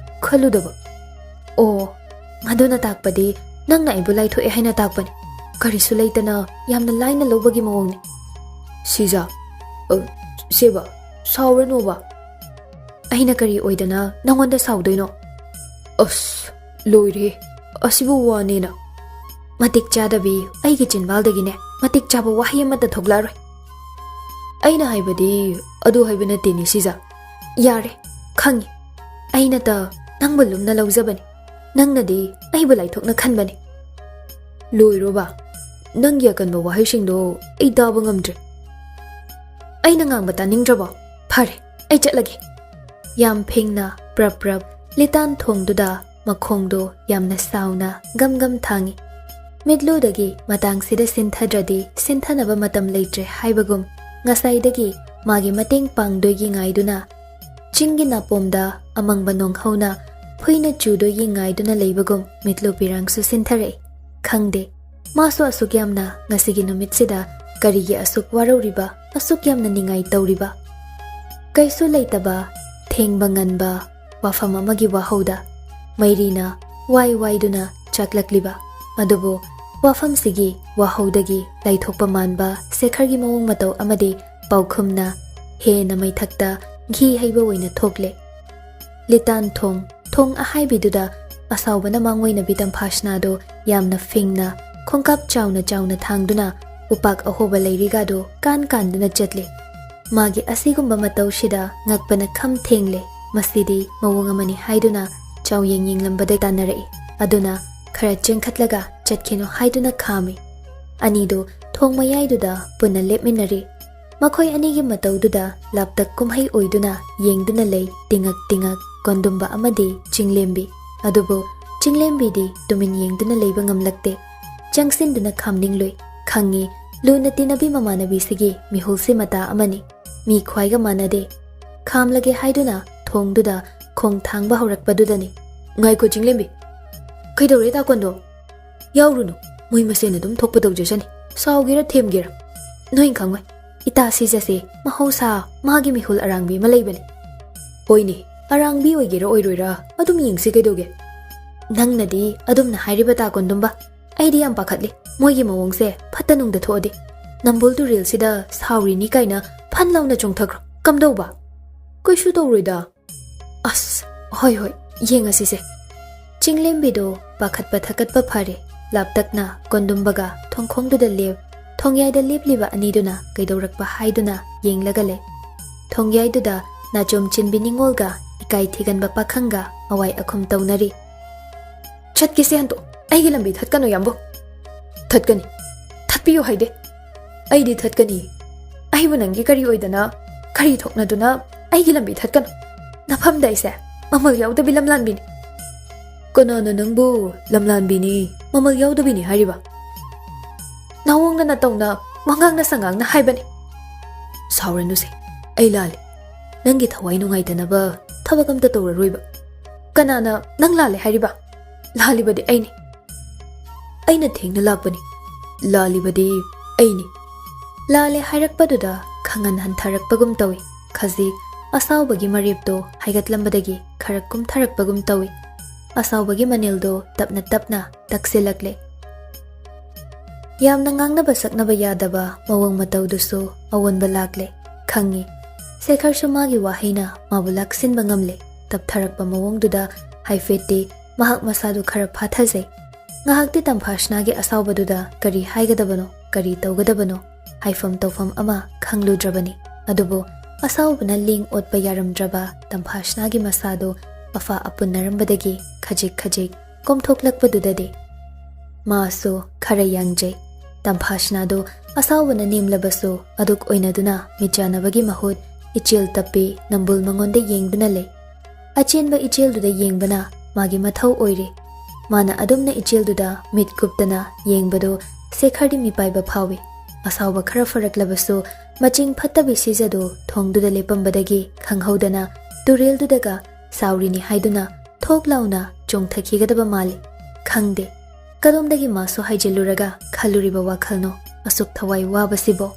ꯈꯜꯂꯨꯗꯕ꯫ ꯑꯣ, ꯃꯗꯨꯅ ꯇꯥꯛꯄꯗꯤ ꯅꯪꯅ ꯑꯩꯕꯨ ꯂꯥꯏꯊꯣꯛꯑꯦ ꯍꯥꯏꯅ ꯇꯥꯛꯄꯅꯤ꯫ ꯀꯔꯤꯁꯨ ꯂꯩꯇꯅ ꯌꯥꯝꯅ ꯂꯥꯏꯅ ꯂꯧꯕꯒꯤ ꯃꯑꯣꯡꯅꯤ꯫ ꯁꯤꯖ, ꯑ, ꯁꯦꯕ, ꯁꯥꯎꯔꯅꯣꯕ꯫ ꯑꯩꯅ ꯀꯔꯤ ꯑꯣꯏꯗꯅ ꯅꯪꯉꯣꯟꯗ ꯁꯥꯎꯗꯣꯏꯅꯣ? ꯑꯁ, ꯂꯣꯏꯔꯦ꯫ ꯑꯁꯤꯕꯨ ꯋꯥꯅꯦꯅ? ꯃꯇꯤꯛ ꯆꯥꯗꯕꯤ, ꯑꯩꯒꯤ ꯆꯤꯟꯕꯥꯜꯗꯒꯤꯅꯦ ꯃꯇꯤꯛ ꯆꯥꯕ ꯋꯥꯍꯩ ꯑꯃꯠꯇ ꯊꯣꯛꯂꯛꯑꯔꯣꯏ꯫ ꯑꯩꯅ ꯍꯥꯏꯕꯗꯤ ꯑꯗꯨ ꯍꯥꯏꯕ ꯅꯠꯇꯦꯅꯦ ꯁꯤꯖ꯫ ꯌꯥꯔꯦ, ꯈꯪꯉꯤ꯫ ꯑꯩꯅꯇ ꯅꯪꯕꯨ ꯂꯨꯝꯅ ꯂꯧꯖꯕꯅꯤ꯫ ꯅꯪꯅꯗꯤ ꯑꯩꯕꯨ ꯂꯥꯏꯊꯣꯛꯅ ꯈꯟꯕꯅꯤ꯫ ꯂꯣꯏꯔꯣꯕ? ꯅꯪꯒꯤ ꯑꯀꯟꯕ ꯋꯥꯍꯩꯁꯤꯡꯗꯣ ꯑꯩ ꯇꯥꯕ ꯉꯝꯗ꯭ꯔꯦ꯫ ꯑꯩꯅ ꯉꯥꯡꯕ ꯇꯥꯅꯤꯡꯗ꯭ꯔꯕꯣ? ꯐꯔꯦ, ꯑꯩ ꯆꯠꯂꯒꯦ꯫ ꯌꯥꯝ ꯐꯤꯡꯅ ꯄ꯭ꯔꯞ ꯄ꯭ꯔꯞ ꯂꯤꯇꯥꯟ ꯊꯣꯡꯗꯨꯗ ꯃꯈꯣꯡꯗꯣ ꯌꯥꯝꯅ ꯁꯥꯎꯅ ꯒꯝ ꯒꯝ ꯊꯥꯡꯏ꯫ ꯃꯤꯠꯂꯨꯗꯒꯤ ꯃꯇꯥꯡꯁꯤꯗ ꯁꯤꯟꯊꯗ꯭ꯔꯗꯤ ꯁꯤꯟꯊꯅꯕ ꯃꯇꯝ ꯂꯩꯇ꯭ꯔꯦ ꯍꯥꯏꯕꯒꯨꯝ ꯉꯁꯥꯏꯗꯒꯤ ꯃꯥꯒꯤ ꯃꯇꯦꯡ ꯄꯥꯡꯗꯣꯏꯒꯤ ꯉꯥꯏꯗꯨꯅ, ꯆꯤꯡꯒꯤ ꯅꯥꯄꯣꯝꯗ ꯑꯃꯪꯕ ꯅꯣꯡꯍꯧꯅ ꯐꯨꯏꯅ ꯆꯨꯗꯣꯏꯒꯤ ꯉꯥꯏꯗꯨꯅ ꯂꯩꯕꯒꯨꯝ ꯃꯤꯠꯂꯨ ꯄꯤꯔꯥꯡꯁꯨ ꯁꯤꯟꯊꯔꯛꯏ꯫ ꯈꯪꯗꯦ, ꯃꯥꯁꯨ ꯑꯁꯨꯛ ꯌꯥꯝꯅ ꯉꯁꯤꯒꯤ ꯅꯨꯃꯤꯠꯁꯤꯗ ꯀꯔꯤꯒꯤ ꯑꯁꯨꯛ ꯋꯥꯔꯧꯔꯤꯕ, ꯑꯁꯨꯛ ꯌꯥꯝꯅ ꯅꯤꯡꯉꯥꯏ ꯇꯧꯔꯤꯕ? ꯀꯩꯁꯨ ꯂꯩꯇꯕ, ꯊꯦꯡꯕ ꯉꯟꯕ ꯋꯥꯐꯝ ꯑꯃꯒꯤ ꯋꯥꯍꯧꯗ ꯃꯩꯔꯤꯅ ꯋꯥꯏ ꯋꯥꯏꯗꯨꯅ ꯆꯥꯛꯂꯛꯂꯤꯕ꯫ ꯑꯗꯨꯕꯨ ꯋꯥꯐꯝꯁꯤꯒꯤ ꯋꯥꯍꯧꯗꯒꯤ ꯂꯥꯏꯊꯣꯛꯄ ꯃꯥꯟꯕ ꯁꯦꯈꯔꯒꯤ ꯃꯑꯣꯡ ꯃꯇꯧ ꯑꯃꯗꯤ ꯄꯥꯎꯈꯨꯝꯅ ꯍꯦꯟꯅ ꯃꯩꯊꯛꯇ ꯘꯤ ꯍꯩꯕ ꯑꯣꯏꯅ ꯊꯣꯛꯂꯦ꯫ ꯂꯤꯇꯥꯟ ꯊꯣꯡ, ꯊꯣꯡ ꯑꯍꯥꯏꯕꯤꯗꯨꯗ ꯑꯁꯥꯎꯕꯅ ꯃꯥꯡꯑꯣꯏꯅꯕꯤ ꯇꯝꯐꯥꯁꯅꯥꯗꯣ ꯌꯥꯝꯅ ꯐꯤꯡꯅ ꯈꯣꯡꯀꯥꯞ ꯆꯥꯎꯅ ꯆꯥꯎꯅ ꯊꯥꯡꯗꯨꯅ ꯎꯄꯥꯛ ꯑꯍꯣꯕ ꯂꯩꯔꯤꯒꯥꯗꯣ ꯀꯥꯟ ꯀꯥꯟꯗꯨꯅ ꯆꯠꯂꯤ꯫ ꯃꯥꯒꯤ ꯑꯁꯤꯒꯨꯝꯕ ꯃꯇꯧꯁꯤꯗ ꯉꯛꯄꯅ ꯈꯝ ꯊꯦꯡꯂꯦ꯫ ꯃꯁꯤꯗꯤ ꯃꯑꯣꯡ ꯑꯃꯅꯤ ꯍꯥꯏꯗꯨꯅ ꯆꯥꯎꯌꯦꯡ ꯌꯦꯡꯂꯝꯕꯗ ꯇꯥꯟꯅꯔꯛꯏ꯫ ꯑꯗꯨꯅ ꯈꯔ ꯆꯦꯟꯈꯠꯂꯒ ꯆꯠꯈꯤꯅꯨ ꯍꯥꯏꯗꯨꯅ ꯈꯥꯝꯃꯤ꯫ ꯑꯅꯤꯗꯨ ꯊꯣꯡ ꯃꯌꯥꯏꯗꯨꯗ ꯄꯨꯟꯅ ꯂꯦꯞꯃꯤꯟꯅꯔꯤ꯫ ꯃꯈꯣꯏ ꯑꯅꯤꯒꯤ ꯃꯇꯧꯗꯨꯗ ꯂꯥꯞꯇꯛ ꯀꯨꯝꯍꯩ ꯑꯣꯏꯗꯨꯅ ꯌꯦꯡꯗꯨꯅ ꯂꯩ ꯇꯤꯉꯛ ꯇꯤꯉꯛ ꯀꯣꯟꯗꯨꯝꯕ ꯑꯃꯗꯤ ꯆꯤꯡꯂꯦꯝꯕꯤ꯫ ꯑꯗꯨꯕꯨ ꯆꯤꯡꯂꯦꯝꯕꯤꯗꯤ ꯇꯨꯃꯤꯟ ꯌꯦꯡꯗꯨꯅ ꯂꯩꯕ ꯉꯝꯂꯛꯇꯦ꯫ ꯆꯪꯁꯤꯟꯗꯨꯅ ꯈꯥꯝꯅꯤꯡꯂꯨꯏ꯫ ꯈꯪꯉꯤ, ꯂꯨꯅ ꯇꯤꯟꯅꯕꯤ ꯃꯃꯥꯟꯅꯕꯤꯁꯤꯒꯤ ꯃꯤꯍꯨꯜꯁꯤ ꯃꯇꯥ ꯑꯃꯅꯤ꯫ ꯃꯤ ꯈ꯭ꯋꯥꯏꯒ ꯃꯥꯟꯅꯗꯦ꯫ ꯈꯥꯝꯂꯒꯦ ꯍꯥꯏꯗꯨꯅ ꯊꯣꯡꯗꯨꯗ ꯈꯣꯡ ꯊꯥꯡꯕ ꯍꯧꯔꯛꯄꯗꯨꯗꯅꯤ꯫ "ꯉꯥꯏꯈꯣ ꯆꯤꯡꯂꯦꯝꯕꯤ꯫ ꯀꯩꯗꯧꯔꯦ ꯇꯥꯀꯣꯟꯗꯣ? ꯌꯥꯎꯔꯨꯅꯨ꯫ ꯃꯣꯏ ꯃꯁꯦꯟ ꯑꯗꯨꯝ ꯊꯣꯛꯄ ꯇꯧꯖꯁꯅꯤ꯫ ꯁꯥꯎꯒꯦꯔꯥ ꯊꯦꯝꯒꯦꯔꯥ꯫ ꯅꯣꯏ ꯈꯪꯉꯣꯏ꯫ ꯏꯇꯥ ꯁꯤꯖꯁꯦ ꯃꯍꯧꯁꯥ ꯃꯥꯒꯤ ꯃꯤꯍꯨꯜ ꯑꯔꯥꯡꯕꯤ ꯑꯃ ꯂꯩꯕꯅꯤ꯫ ꯍꯣꯏꯅꯦ, ꯑꯔꯥꯡꯕꯤ ꯑꯣꯏꯒꯦꯔꯥ ꯑꯣꯏꯔꯣꯏꯔꯥ ꯑꯗꯨꯝ ꯌꯦꯡꯁꯤ ꯀꯩꯗꯧꯒꯦ?" "ꯅꯪꯅꯗꯤ ꯑꯗꯨꯝꯅ ꯍꯥꯏꯔꯤꯕ ꯇꯥꯀꯣꯟꯗꯨꯝꯕ꯫ ꯑꯩꯗꯤ ꯌꯥꯝ ꯄꯥꯈꯠꯂꯤ꯫ ꯃꯣꯏꯒꯤ ꯃꯑꯣꯡꯁꯦ ꯐꯠꯇ ꯅꯨꯡꯗ ꯊꯣꯛꯑꯗꯤ꯫ ꯅꯝꯕꯨꯜ ꯇꯨꯔꯦꯜꯁꯤꯗ ꯁꯥꯎꯔꯤꯅꯤ ꯀꯥꯏꯅ ꯐꯟ ꯂꯥꯎꯅ ꯆꯣꯡꯊꯈ꯭ꯔꯣ꯫ ꯀꯝꯗꯧꯕ?" "ꯀꯩꯁꯨ ꯇꯧꯔꯣꯏꯗ꯫ ꯑꯁ, ꯍꯣꯏ ꯍꯣꯏ, ꯌꯦꯡꯉꯁꯤꯁꯦ꯫" ꯆꯤꯡꯂꯦꯝꯕꯤꯗꯣ ꯄꯥꯈꯠꯄ ꯊꯀꯠꯄ ꯐꯔꯦ꯫ ꯂꯥꯞꯇꯛꯅ ꯀꯣꯟꯗꯨꯝꯕꯒ ꯊꯣꯡꯈꯣꯡꯗꯨꯗ ꯂꯦꯞ, ꯊꯣꯡꯌꯥꯏꯗ ꯂꯦꯞꯂꯤꯕ ꯑꯅꯤꯗꯨꯅ ꯀꯩꯗꯧꯔꯛꯄ ꯍꯥꯏꯗꯨꯅ ꯌꯦꯡꯂꯒ ꯂꯩ꯫ ꯊꯣꯡꯌꯥꯏꯗꯨꯗ ꯅꯥꯆꯣꯝ ꯆꯤꯟꯕꯤ ꯅꯤꯉꯣꯜꯒ ꯏꯀꯥꯏ ꯊꯤꯒꯟꯕ ꯄꯥꯈꯪꯒ ꯑꯋꯥꯏ ꯑꯈꯨꯝ ꯇꯧꯅꯔꯤ꯫ "ꯆꯠꯀꯦꯁꯦ ꯍꯟꯇꯣ, ꯑꯩꯒꯤ ꯂꯝꯕꯤ ꯊꯠꯀꯅꯨ ꯌꯥꯝꯕꯨ꯫" "ꯊꯠꯀꯅꯤ, ꯊꯠꯄꯤꯌꯨ ꯍꯥꯏꯗꯦ꯫" "ꯑꯩꯗꯤ ꯊꯠꯀꯅꯤ꯫ ꯑꯩꯕꯨ ꯅꯪꯒꯤ ꯀꯔꯤ ꯑꯣꯏꯗꯅ, ꯀꯔꯤ ꯊꯣꯛꯅꯗꯨꯅ ꯑꯩꯒꯤ ꯂꯝꯕꯤ ꯊꯠꯀꯅꯨ꯫ ꯅꯐꯝꯗ ꯑꯩꯁꯦ ꯃꯃꯜ ꯌꯥꯎꯗꯕꯤ ꯂꯝꯂꯥꯟꯕꯤꯅꯤ꯫" "ꯀꯅꯥꯅ ꯅꯪꯕꯨ ꯂꯝꯂꯥꯟꯕꯤꯅꯤ, ꯃꯃꯜ ꯌꯥꯎꯗꯕꯤꯅꯤ ꯍꯥꯏꯔꯤꯕ?" "ꯅꯥꯑꯣꯡꯅ ꯅꯇꯧꯅ, ꯋꯥꯉꯥꯡꯅ ꯁꯉꯥꯡꯅ ꯍꯥꯏꯕꯅꯤ꯫" "ꯁꯥꯎꯔꯅꯨꯁꯦ, ꯑꯩ ꯂꯥꯜꯂꯤ꯫ ꯅꯪꯒꯤ ꯊꯋꯥꯏ ꯅꯨꯡꯉꯥꯏꯇꯅꯕ ꯊꯕꯛ ꯑꯝꯇ ꯇꯧꯔꯔꯣꯏꯕ꯫" "ꯀꯅꯥꯅ ꯅꯪ ꯂꯥꯜꯂꯦ ꯍꯥꯏꯔꯤꯕ? ꯂꯥꯜꯂꯤꯕꯗꯤ ꯑꯩꯅꯤ꯫ ꯑꯩꯅ ꯊꯦꯡꯅ ꯂꯥꯛꯄꯅꯤ꯫ ꯂꯥꯜꯂꯤꯕꯗꯤ ꯑꯩꯅꯤ꯫" ꯂꯥꯜꯂꯦ ꯍꯥꯏꯔꯛꯄꯗꯨꯗ ꯈꯪꯍꯟ ꯍꯟꯊꯔꯛꯄꯒꯨꯝ ꯇꯧꯏ꯫ ꯈꯖꯤꯛ ꯑꯁꯥꯎꯕꯒꯤ ꯃꯔꯦꯞꯇꯣ ꯍꯥꯏꯒꯠꯂꯝꯕꯗꯒꯤ ꯈꯔ ꯀꯨꯝꯊꯔꯛꯄꯒꯨꯝ ꯇꯧꯏ꯫ ꯑꯁꯥꯎꯕꯒꯤ ꯃꯅꯤꯜꯗꯣ ꯇꯞꯅ ꯇꯞꯅ ꯇꯛꯁꯤꯜꯂꯛꯂꯦ꯫ ꯌꯥꯝꯅ ꯉꯥꯡꯅꯕ ꯁꯛꯅꯕ ꯌꯥꯗꯕ ꯃꯑꯣꯡ ꯃꯇꯧꯗꯨꯁꯨ ꯑꯑꯣꯟꯕ ꯂꯥꯛꯂꯦ꯫ ꯈꯪꯉꯤ, ꯁꯦꯈꯔꯁꯨ ꯃꯥꯒꯤ ꯋꯥꯍꯩꯅ ꯃꯥꯕꯨ ꯂꯥꯛꯁꯤꯟꯕ ꯉꯝꯂꯦ꯫ ꯇꯞꯊꯔꯛꯄ ꯃꯑꯣꯡꯗꯨꯗ ꯍꯥꯏꯐꯦꯠꯇꯤ ꯃꯍꯥꯛ ꯃꯁꯥꯗꯨ ꯈꯔ ꯐꯥꯊꯖꯩ꯫ ꯉꯥꯏꯍꯥꯛꯇꯤ ꯇꯝꯐꯥꯁꯅꯥꯒꯤ ꯑꯁꯥꯎꯕꯗꯨꯗ ꯀꯔꯤ ꯍꯥꯏꯒꯗꯕꯅꯣ, ꯀꯔꯤ ꯇꯧꯒꯗꯕꯅꯣ ꯍꯥꯏꯐꯝ ꯇꯧꯐꯝ ꯑꯃ ꯈꯪꯂꯨꯗ꯭ꯔꯕꯅꯤ꯫ ꯑꯗꯨꯕꯨ ꯑꯁꯥꯎꯕꯅ ꯂꯦꯡ ꯑꯣꯠꯄ ꯌꯥꯔꯝꯗ꯭ꯔꯕ ꯇꯝꯐꯥꯁꯅꯥꯒꯤ ꯃꯁꯥꯗꯨ ꯑꯐ ꯑꯄꯨꯟꯅꯔꯝꯕꯗꯒꯤ ꯈꯖꯤꯛ ꯈꯖꯤꯛ ꯀꯣꯝꯊꯣꯛꯂꯛꯄꯗꯨꯗꯗꯤ ꯃꯥꯁꯨ ꯈꯔ ꯌꯥꯡꯖꯩ꯫ ꯇꯝꯐꯥꯁꯅꯥꯗꯨ ꯑꯁꯥꯎꯕꯅ ꯅꯦꯝꯂꯕꯁꯨ ꯑꯗꯨꯛ ꯑꯣꯏꯅꯗꯨꯅ ꯃꯤꯠꯆꯥꯟꯅꯕꯒꯤ ꯃꯍꯨꯠ ꯏꯆꯦꯜ ꯇꯞꯄꯤ ꯅꯝꯕꯨꯜ ꯃꯉꯣꯟꯗ ꯌꯦꯡꯗꯨꯅ ꯂꯩ꯫ ꯑꯆꯦꯟꯕ ꯏꯆꯦꯜꯗꯨꯗ ꯌꯦꯡꯕꯅ ꯃꯥꯒꯤ ꯃꯊꯧ ꯑꯣꯏꯔꯦ꯫ ꯃꯥꯅ ꯑꯗꯨꯝꯅ ꯏꯆꯦꯜꯗꯨꯗ ꯃꯤꯠ ꯀꯨꯞꯇꯅ ꯌꯦꯡꯕꯗꯨ ꯁꯦꯈꯔꯗꯤ ꯃꯤꯄꯥꯏꯕ ꯐꯥꯎꯏ꯫ ꯑꯁꯥꯎꯕ ꯈꯔ ꯐꯔꯛꯂꯕꯁꯨ ꯃꯆꯤꯡ ꯐꯠꯇꯕꯤ ꯁꯤꯖꯗꯨ ꯊꯣꯡꯗꯨꯗ ꯂꯦꯞꯄꯝꯕꯗꯒꯤ ꯈꯪꯍꯧꯗꯅ ꯇꯨꯔꯦꯜꯗꯨꯗꯒ ꯁꯥꯎꯔꯤꯅꯤ ꯍꯥꯏꯗꯨꯅ ꯊꯣꯛ ꯂꯥꯎꯅ ꯆꯣꯡꯊꯈꯤꯒꯗꯕ ꯃꯥꯜꯂꯤ꯫ ꯈꯪꯗꯦ ꯀꯗꯣꯝꯗꯒꯤ ꯃꯥꯁꯨ ꯍꯥꯏꯖꯤꯜꯂꯨꯔꯒ ꯈꯜꯂꯨꯔꯤꯕ ꯋꯥꯈꯜꯅꯣ ꯑꯁꯨꯛ ꯊꯋꯥꯏ ꯋꯥꯕꯁꯤꯕꯣ꯫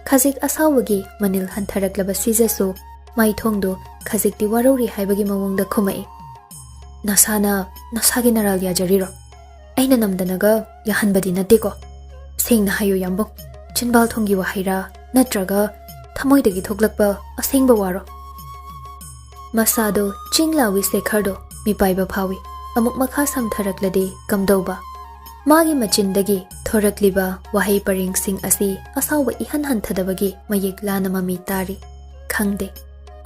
ꯈꯖꯤꯛ ꯑꯁꯥꯎꯕꯒꯤ ꯃꯅꯤꯜ ꯍꯟꯊꯔꯛꯂꯕ ꯁꯤꯖꯁꯨ ꯃꯥꯏꯊꯣꯡꯗꯨ ꯈꯖꯤꯛꯇꯤ ꯋꯥꯔꯧꯔꯤ ꯍꯥꯏꯕꯒꯤ ꯃꯑꯣꯡꯗ ꯈꯨꯝꯃꯛꯏ꯫ "ꯅꯁꯥꯅ ꯅꯁꯥꯒꯤ ꯅꯔꯥꯜ ꯌꯥꯖꯔꯤꯔꯣ? ꯑꯩꯅ ꯅꯝꯗꯅꯒ ꯌꯥꯍꯟꯕꯗꯤ ꯅꯠꯇꯦꯀꯣ꯫ ꯁꯦꯡꯅ ꯍꯥꯏꯌꯨ ꯌꯥꯝꯕꯨꯡ, ꯆꯤꯟꯕꯥꯜ ꯊꯣꯡꯒꯤ ꯋꯥꯍꯩꯔꯥ ꯅꯠꯇ꯭ꯔꯒ ꯊꯃꯣꯏꯗꯒꯤ ꯊꯣꯛꯂꯛꯄ ꯑꯁꯦꯡꯕ ꯋꯥꯔꯣ?" ꯃꯁꯥꯗꯣ ꯆꯤꯡ ꯂꯥꯎꯏ ꯁꯦꯈꯔꯗꯣ ꯃꯤꯄꯥꯏꯕ ꯐꯥꯎꯏ꯫ ꯑꯃꯨꯛ ꯃꯈꯥ ꯁꯝꯊꯔꯛꯂꯗꯤ ꯀꯝꯗꯧꯕ? ꯃꯥꯒꯤ ꯃꯆꯤꯟꯗꯒꯤ ꯊꯣꯔꯛꯂꯤꯕ ꯋꯥꯍꯩ ꯄꯔꯦꯡꯁꯤꯡ ꯑꯁꯤ ꯑꯁꯥꯎꯕ ꯏꯍꯟ ꯍꯟꯊꯗꯕꯒꯤ ꯃꯌꯦꯛ ꯂꯥꯅ ꯃꯃꯤ ꯇꯥꯔꯤ꯫ ꯈꯪꯗꯦ,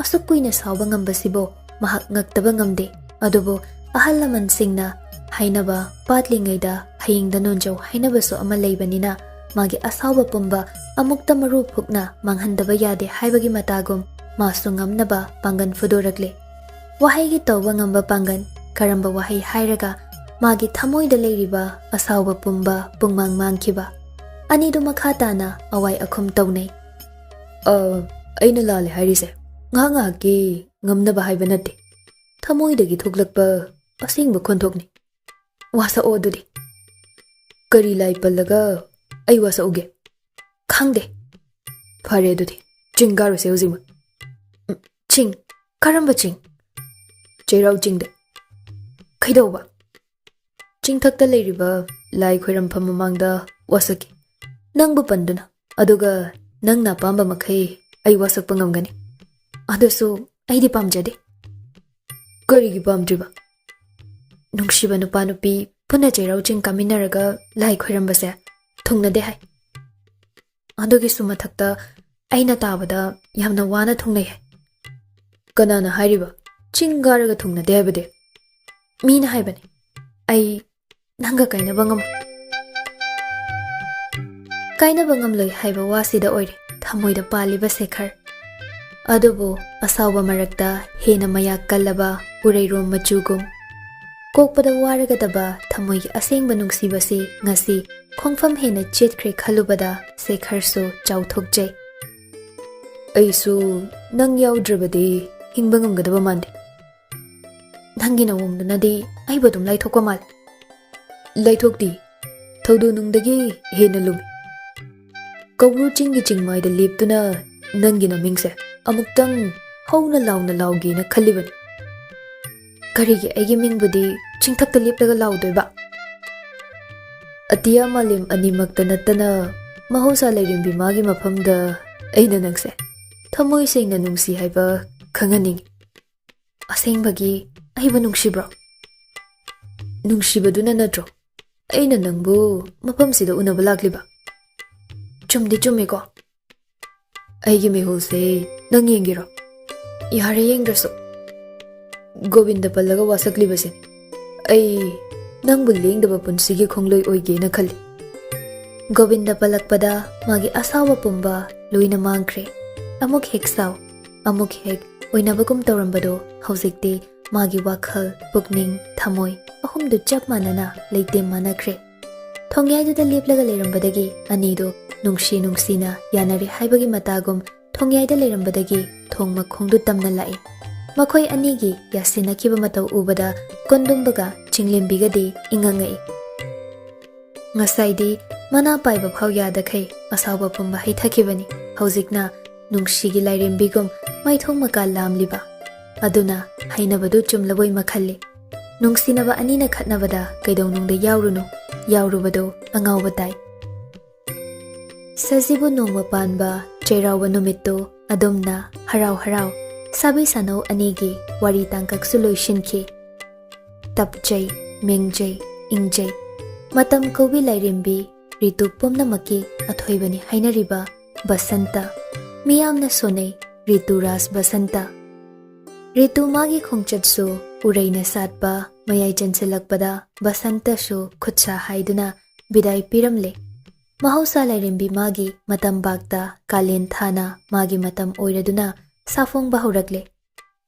ꯑꯁꯨꯛ ꯀꯨꯏꯅ ꯁꯥꯎꯕ ꯉꯝꯕꯁꯤꯕꯨ ꯃꯍꯥꯛ ꯉꯛꯇꯕ ꯉꯝꯗꯦ꯫ ꯑꯗꯨꯕꯨ ꯑꯍꯜ ꯂꯃꯟꯁꯤꯡꯅ ꯍꯥꯏꯅꯕ ꯄꯥꯠꯂꯤꯉꯩꯗ ꯍꯌꯦꯡꯗ ꯅꯣꯟꯖꯧ ꯍꯥꯏꯅꯕꯁꯨ ꯑꯃ ꯂꯩꯕꯅꯤꯅ ꯃꯥꯒꯤ ꯑꯁꯥꯎꯕ ꯄꯨꯝꯕ ꯑꯃꯨꯛꯇ ꯃꯔꯨ ꯐꯨꯛꯅ ꯃꯥꯡꯍꯟꯗꯕ ꯌꯥꯗꯦ ꯍꯥꯏꯕꯒꯤ ꯃꯇꯥꯒꯨꯝ ꯃꯥꯁꯨ ꯉꯝꯅꯕ ꯄꯥꯡꯒꯜ ꯐꯨꯗꯣꯔꯛꯂꯦ꯫ ꯋꯥꯍꯩꯒꯤ ꯇꯧꯕ ꯉꯝꯕ ꯄꯥꯡꯒꯜ, ꯀꯔꯝꯕ ꯋꯥꯍꯩ ꯍꯥꯏꯔꯒ ꯃꯥꯒꯤ ꯊꯃꯣꯏꯗ ꯂꯩꯔꯤꯕ ꯑꯁꯥꯎꯕ ꯄꯨꯝꯕ ꯄꯨꯡꯃꯥꯡ ꯃꯥꯡꯈꯤꯕ꯫ ꯑꯅꯤꯗꯨ ꯃꯈꯥ ꯇꯥꯅ ꯑꯋꯥꯏ ꯑꯈꯨꯝ ꯇꯧꯅꯩ꯫ "ꯑ, ꯑꯩꯅ ꯂꯥꯜꯂꯦ ꯍꯥꯏꯔꯤꯁꯦ ꯉꯥꯏꯍꯥꯛ ꯉꯥꯏꯍꯥꯛꯀꯤ ꯉꯝꯅꯕ ꯍꯥꯏꯕ ꯅꯠꯇꯦ꯫ ꯊꯃꯣꯏꯗꯒꯤ ꯊꯣꯛꯂꯛꯄ ꯑꯁꯦꯡꯕ ꯈꯣꯟꯊꯣꯛꯅꯤ꯫ ꯋꯥꯁꯛꯑꯣ ꯑꯗꯨꯗꯤ꯫ ꯀꯔꯤ ꯂꯥꯏ ꯄꯜꯂꯒ ꯑꯩ ꯋꯥꯁꯛꯎꯒꯦ? ꯈꯪꯗꯦ꯫ ꯐꯔꯦ ꯑꯗꯨꯗꯤ, ꯆꯤꯡ ꯀꯥꯔꯨꯁꯦ ꯍꯧꯖꯤꯛꯃꯛ꯫" "ꯎꯝ, ꯆꯤꯡ? ꯀꯔꯝꯕ ꯆꯤꯡ?" "ꯆꯩꯔꯥꯎ ꯆꯤꯡꯗ꯫" "ꯀꯩꯗꯧꯕ?" "ꯆꯤꯡꯊꯛꯇ ꯂꯩꯔꯤꯕ ꯂꯥꯏ ꯈꯣꯏꯔꯝꯐꯝ ꯃꯃꯥꯡꯗ ꯋꯥꯁꯛꯀꯦ, ꯅꯪꯕꯨ ꯄꯟꯗꯨꯅ꯫ ꯑꯗꯨꯒ ꯅꯪꯅ ꯑꯄꯥꯝꯕ ꯃꯈꯩ ꯑꯩ ꯋꯥꯁꯛꯄ ꯉꯝꯒꯅꯤ꯫ ꯑꯗꯨꯁꯨ ꯑꯩꯗꯤ ꯄꯥꯝꯖꯗꯦ꯫" "ꯀꯔꯤꯒꯤ ꯄꯥꯝꯗ꯭ꯔꯤꯕ?" "ꯅꯨꯡꯁꯤꯕ ꯅꯨꯄꯥ ꯅꯨꯄꯤ ꯄꯨꯟꯅ ꯆꯩꯔꯥꯎ ꯆꯤꯡ ꯀꯥꯃꯤꯟꯅꯔꯒ ꯂꯥꯏ ꯈꯣꯏꯔꯝꯕꯁꯦ ꯊꯨꯡꯅꯗꯦ ꯍꯥꯏ꯫ ꯑꯗꯨꯒꯤꯁꯨ ꯃꯊꯛꯇ ꯑꯩꯅ ꯇꯥꯕꯗ ꯌꯥꯝꯅ ꯋꯥꯅ ꯊꯨꯡꯅꯩ ꯍꯥꯏ꯫" "ꯀꯅꯥꯅ ꯍꯥꯏꯔꯤꯕ?" ꯆꯤꯡ ꯀꯥꯔꯒ ꯊꯨꯡꯅꯗꯦ ꯍꯥꯏꯕꯗꯤ? ꯃꯤꯅ ꯍꯥꯏꯕꯅꯤ꯫ ꯑꯩ ꯅꯪꯒ ꯀꯥꯏꯅꯕ ꯉꯝꯃꯣꯏ꯫ ꯀꯥꯏꯅꯕ ꯉꯝꯂꯣꯏ ꯍꯥꯏꯕ ꯋꯥꯁꯤꯗ ꯑꯣꯏꯔꯦ ꯊꯃꯣꯏꯗ ꯄꯥꯜꯂꯤꯕ ꯁꯦꯈꯔ꯫ ꯑꯗꯨꯕꯨ ꯑꯁꯥꯎꯕ ꯃꯔꯛꯇ ꯍꯦꯟꯅ ꯃꯌꯥꯛ ꯀꯜꯂꯕ ꯎꯔꯩꯔꯣꯝ ꯃꯆꯨꯒꯨꯝ ꯀꯣꯛꯄꯗ ꯋꯥꯔꯒꯗꯕ ꯊꯃꯣꯏꯒꯤ ꯑꯁꯦꯡꯕ ꯅꯨꯡꯁꯤꯕꯁꯤ ꯉꯁꯤ ꯈꯣꯡꯐꯝ ꯍꯦꯟꯅ ꯆꯦꯠꯈ꯭ꯔꯦ ꯈꯜꯂꯨꯕꯗ ꯁꯦꯈꯔꯁꯨ ꯆꯥꯎꯊꯣꯛꯆꯩ꯫ ꯑꯩꯁꯨ ꯅꯪ ꯌꯥꯎꯗ꯭ꯔꯕꯗꯤ ꯍꯤꯡꯕ ꯉꯝꯒꯗꯕ ꯃꯥꯟꯗꯦ꯫ ꯅꯪꯒꯤ ꯅꯑꯣꯡꯗꯨꯅꯗꯤ ꯑꯩꯕꯨ ꯑꯗꯨꯝ ꯂꯥꯏꯊꯣꯛꯄ ꯃꯥꯜꯂꯦ꯫ ꯂꯥꯏꯊꯣꯛꯇꯤ, ꯊꯧꯗꯣ ꯅꯨꯡꯗꯒꯤ ꯍꯦꯟꯅ ꯂꯨꯝꯃꯤ꯫ ꯀꯧꯕ꯭ꯔꯨ ꯆꯤꯡꯒꯤ ꯆꯤꯡꯃꯥꯏꯗ ꯂꯦꯞꯇꯨꯅ ꯅꯪꯒꯤ ꯅꯃꯤꯡꯁꯦ ꯑꯃꯨꯛꯇꯪ ꯍꯧꯅ ꯂꯥꯎꯅ ꯂꯥꯎꯒꯦꯅ ꯈꯜꯂꯤꯕꯅꯤ꯫ ꯀꯔꯤꯒꯤ ꯑꯩꯒꯤ ꯃꯤꯡꯕꯨꯗꯤ ꯆꯤꯡꯊꯛꯇ ꯂꯦꯞꯂꯒ ꯂꯥꯎꯗꯣꯏꯕ? ꯑꯇꯤꯌꯥ ꯃꯥꯂꯦꯝ ꯑꯅꯤꯃꯛꯇ ꯅꯠꯇꯅ ꯃꯍꯧꯁꯥ ꯂꯥꯏꯔꯦꯝꯕꯤ ꯃꯥꯒꯤ ꯃꯐꯝꯗ ꯑꯩꯅ ꯅꯪꯁꯦ ꯊꯃꯣꯏ ꯁꯦꯡꯅ ꯅꯨꯡꯁꯤ ꯍꯥꯏꯕ ꯈꯪꯍꯟꯅꯤꯡꯏ꯫ ꯑꯁꯦꯡꯕꯒꯤ ꯑꯩꯕꯨ ꯅꯨꯡꯁꯤꯕ꯭ꯔꯣ? ꯅꯨꯡꯁꯤꯕꯗꯨꯅ ꯅꯠꯇ꯭ꯔꯣ ꯑꯩꯅ ꯅꯪꯕꯨ ꯃꯐꯝꯁꯤꯗ ꯎꯅꯕ ꯂꯥꯛꯂꯤꯕ? ꯆꯨꯝꯗꯤ ꯆꯨꯝꯃꯤꯀꯣ? ꯑꯩꯒꯤ ꯃꯤꯍꯨꯜꯁꯦ ꯅꯪ ꯌꯦꯡꯒꯦꯔꯣ? ꯌꯥꯔꯦ, ꯌꯦꯡꯗ꯭ꯔꯁꯨ꯫ ꯒꯣꯕꯤꯟꯗ ꯄꯜꯂꯒ ꯋꯥꯁꯛꯂꯤꯕꯁꯦ ꯑꯩ ꯅꯪꯕꯨ ꯂꯦꯡꯗꯕ ꯄꯨꯟꯁꯤꯒꯤ ꯈꯣꯡꯂꯣꯏ ꯑꯣꯏꯒꯦꯅ ꯈꯜꯂꯤ꯫ ꯒꯣꯕꯤꯟꯗ ꯄꯜꯂꯛꯄꯗ ꯃꯥꯒꯤ ꯑꯁꯥꯎꯕ ꯄꯨꯝꯕ ꯂꯣꯏꯅ ꯃꯥꯡꯈ꯭ꯔꯦ꯫ ꯑꯃꯨꯛ ꯍꯦꯛ ꯁꯥꯎ, ꯑꯃꯨꯛ ꯍꯦꯛ ꯑꯣꯏꯅꯕꯒꯨꯝ ꯇꯧꯔꯝꯕꯗꯣ ꯍꯧꯖꯤꯛꯇꯤ ꯃꯥꯒꯤ ꯋꯥꯈꯜ, ꯄꯨꯛꯅꯤꯡ, ꯊꯃꯣꯏ ꯑꯍꯨꯝꯗꯨ ꯆꯞ ꯃꯥꯟꯅꯅ ꯂꯩꯇꯦꯝ ꯃꯥꯟꯅꯈ꯭ꯔꯦ꯫ ꯊꯣꯡꯌꯥꯏꯗꯨꯗ ꯂꯦꯞꯂꯒ ꯂꯩꯔꯝꯕꯗꯒꯤ ꯑꯅꯤꯗꯨ ꯅꯨꯡꯁꯤ ꯅꯨꯡꯁꯤꯅ ꯌꯥꯅꯔꯦ ꯍꯥꯏꯕꯒꯤ ꯃꯇꯥꯒꯨꯝ ꯊꯣꯡꯌꯥꯏꯗ ꯂꯩꯔꯝꯕꯗꯒꯤ ꯊꯣꯡ ꯃꯈꯣꯡꯗꯨ ꯇꯝꯅ ꯂꯥꯛꯏ꯫ ꯃꯈꯣꯏ ꯑꯅꯤꯒꯤ ꯌꯥꯁꯤꯟꯅꯈꯤꯕ ꯃꯇꯧ ꯎꯕꯗ ꯀꯣꯟꯗꯨꯝꯕꯒ ꯆꯤꯡꯂꯦꯝꯕꯤꯒꯗꯤ ꯏꯉꯛꯉꯛꯏ꯫ ꯉꯁꯥꯏꯗꯤ ꯃꯅꯥ ꯄꯥꯏꯕ ꯐꯥꯎ ꯌꯥꯗꯈꯩ ꯑꯁꯥꯎꯕ ꯄꯨꯝꯕ ꯍꯩꯊꯈꯤꯕꯅꯤ꯫ ꯍꯧꯖꯤꯛꯅ ꯅꯨꯡꯁꯤꯒꯤ ꯂꯥꯏꯔꯦꯝꯕꯤꯒꯨꯝ ꯃꯥꯏꯊꯣꯡ ꯃꯀꯥ ꯂꯥꯝꯂꯤꯕ꯫ ꯑꯗꯨꯅ ꯍꯩꯅꯕꯗꯨ ꯆꯨꯝꯂꯕꯣꯏ ꯃꯈꯜꯂꯤ꯫ ꯅꯨꯡꯁꯤꯅꯕ ꯑꯅꯤꯅ ꯈꯠꯅꯕꯗ ꯀꯩꯗꯧꯅꯨꯡꯗ ꯌꯥꯎꯔꯨꯅꯨ꯫ ꯌꯥꯎꯔꯨꯕꯗꯨ ꯑꯉꯥꯎꯕ ꯇꯥꯏ꯫ ꯁꯖꯤꯕꯨ ꯅꯣꯡꯃ ꯄꯥꯟꯕ ꯆꯩꯔꯥꯎꯕ ꯅꯨꯃꯤꯠꯇꯨ ꯑꯗꯨꯝꯅ ꯍꯔꯥꯎ ꯍꯔꯥꯎ ꯁꯥꯕꯤ ꯁꯥꯅꯧ ꯑꯅꯤꯒꯤ ꯋꯥꯔꯤ ꯇꯥꯡꯀꯛꯁꯨ ꯂꯣꯏꯁꯤꯟꯈꯤ꯫ ꯇꯞꯆꯩ, ꯃꯦꯡꯖꯩ, ꯏꯪꯖꯩ꯫ ꯃꯇꯝ ꯀꯧꯕꯤ ꯂꯥꯏꯔꯦꯝꯕꯤ, ꯔꯤꯇꯨ ꯄꯨꯝꯅꯃꯛꯀꯤ ꯑꯊꯣꯏꯕꯅꯤ ꯍꯥꯏꯅꯔꯤꯕ ꯕꯁꯟꯇ꯫ ꯃꯤꯌꯥꯝꯅ ꯁꯣꯟꯅꯩ ꯔꯤꯇꯨ ꯔꯥꯖ ꯕꯁꯟꯇ꯫ ꯔꯤꯇꯨ ꯃꯥꯒꯤ ꯈꯣꯡꯆꯠꯁꯨ ꯎꯔꯩꯅ ꯁꯥꯠꯄ, ꯃꯌꯥꯏ ꯆꯟꯁꯤꯜꯂꯛꯄꯗ ꯕꯁꯟꯇꯁꯨ ꯈꯨꯠꯁꯥ ꯍꯥꯏꯗꯨꯅ ꯕꯤꯗꯥꯏ ꯄꯤꯔꯝꯂꯦ꯫ ꯃꯍꯧꯁꯥ ꯂꯥꯏꯔꯦꯝꯕꯤ ꯃꯥꯒꯤ ꯃꯇꯝꯕꯥꯛꯇ ꯀꯥꯂꯦꯟ ꯊꯥꯅ ꯃꯥꯒꯤ ꯃꯇꯝ ꯑꯣꯏꯔꯗꯨꯅ ꯁꯥꯐꯣꯡꯕ ꯍꯧꯔꯛꯂꯦ꯫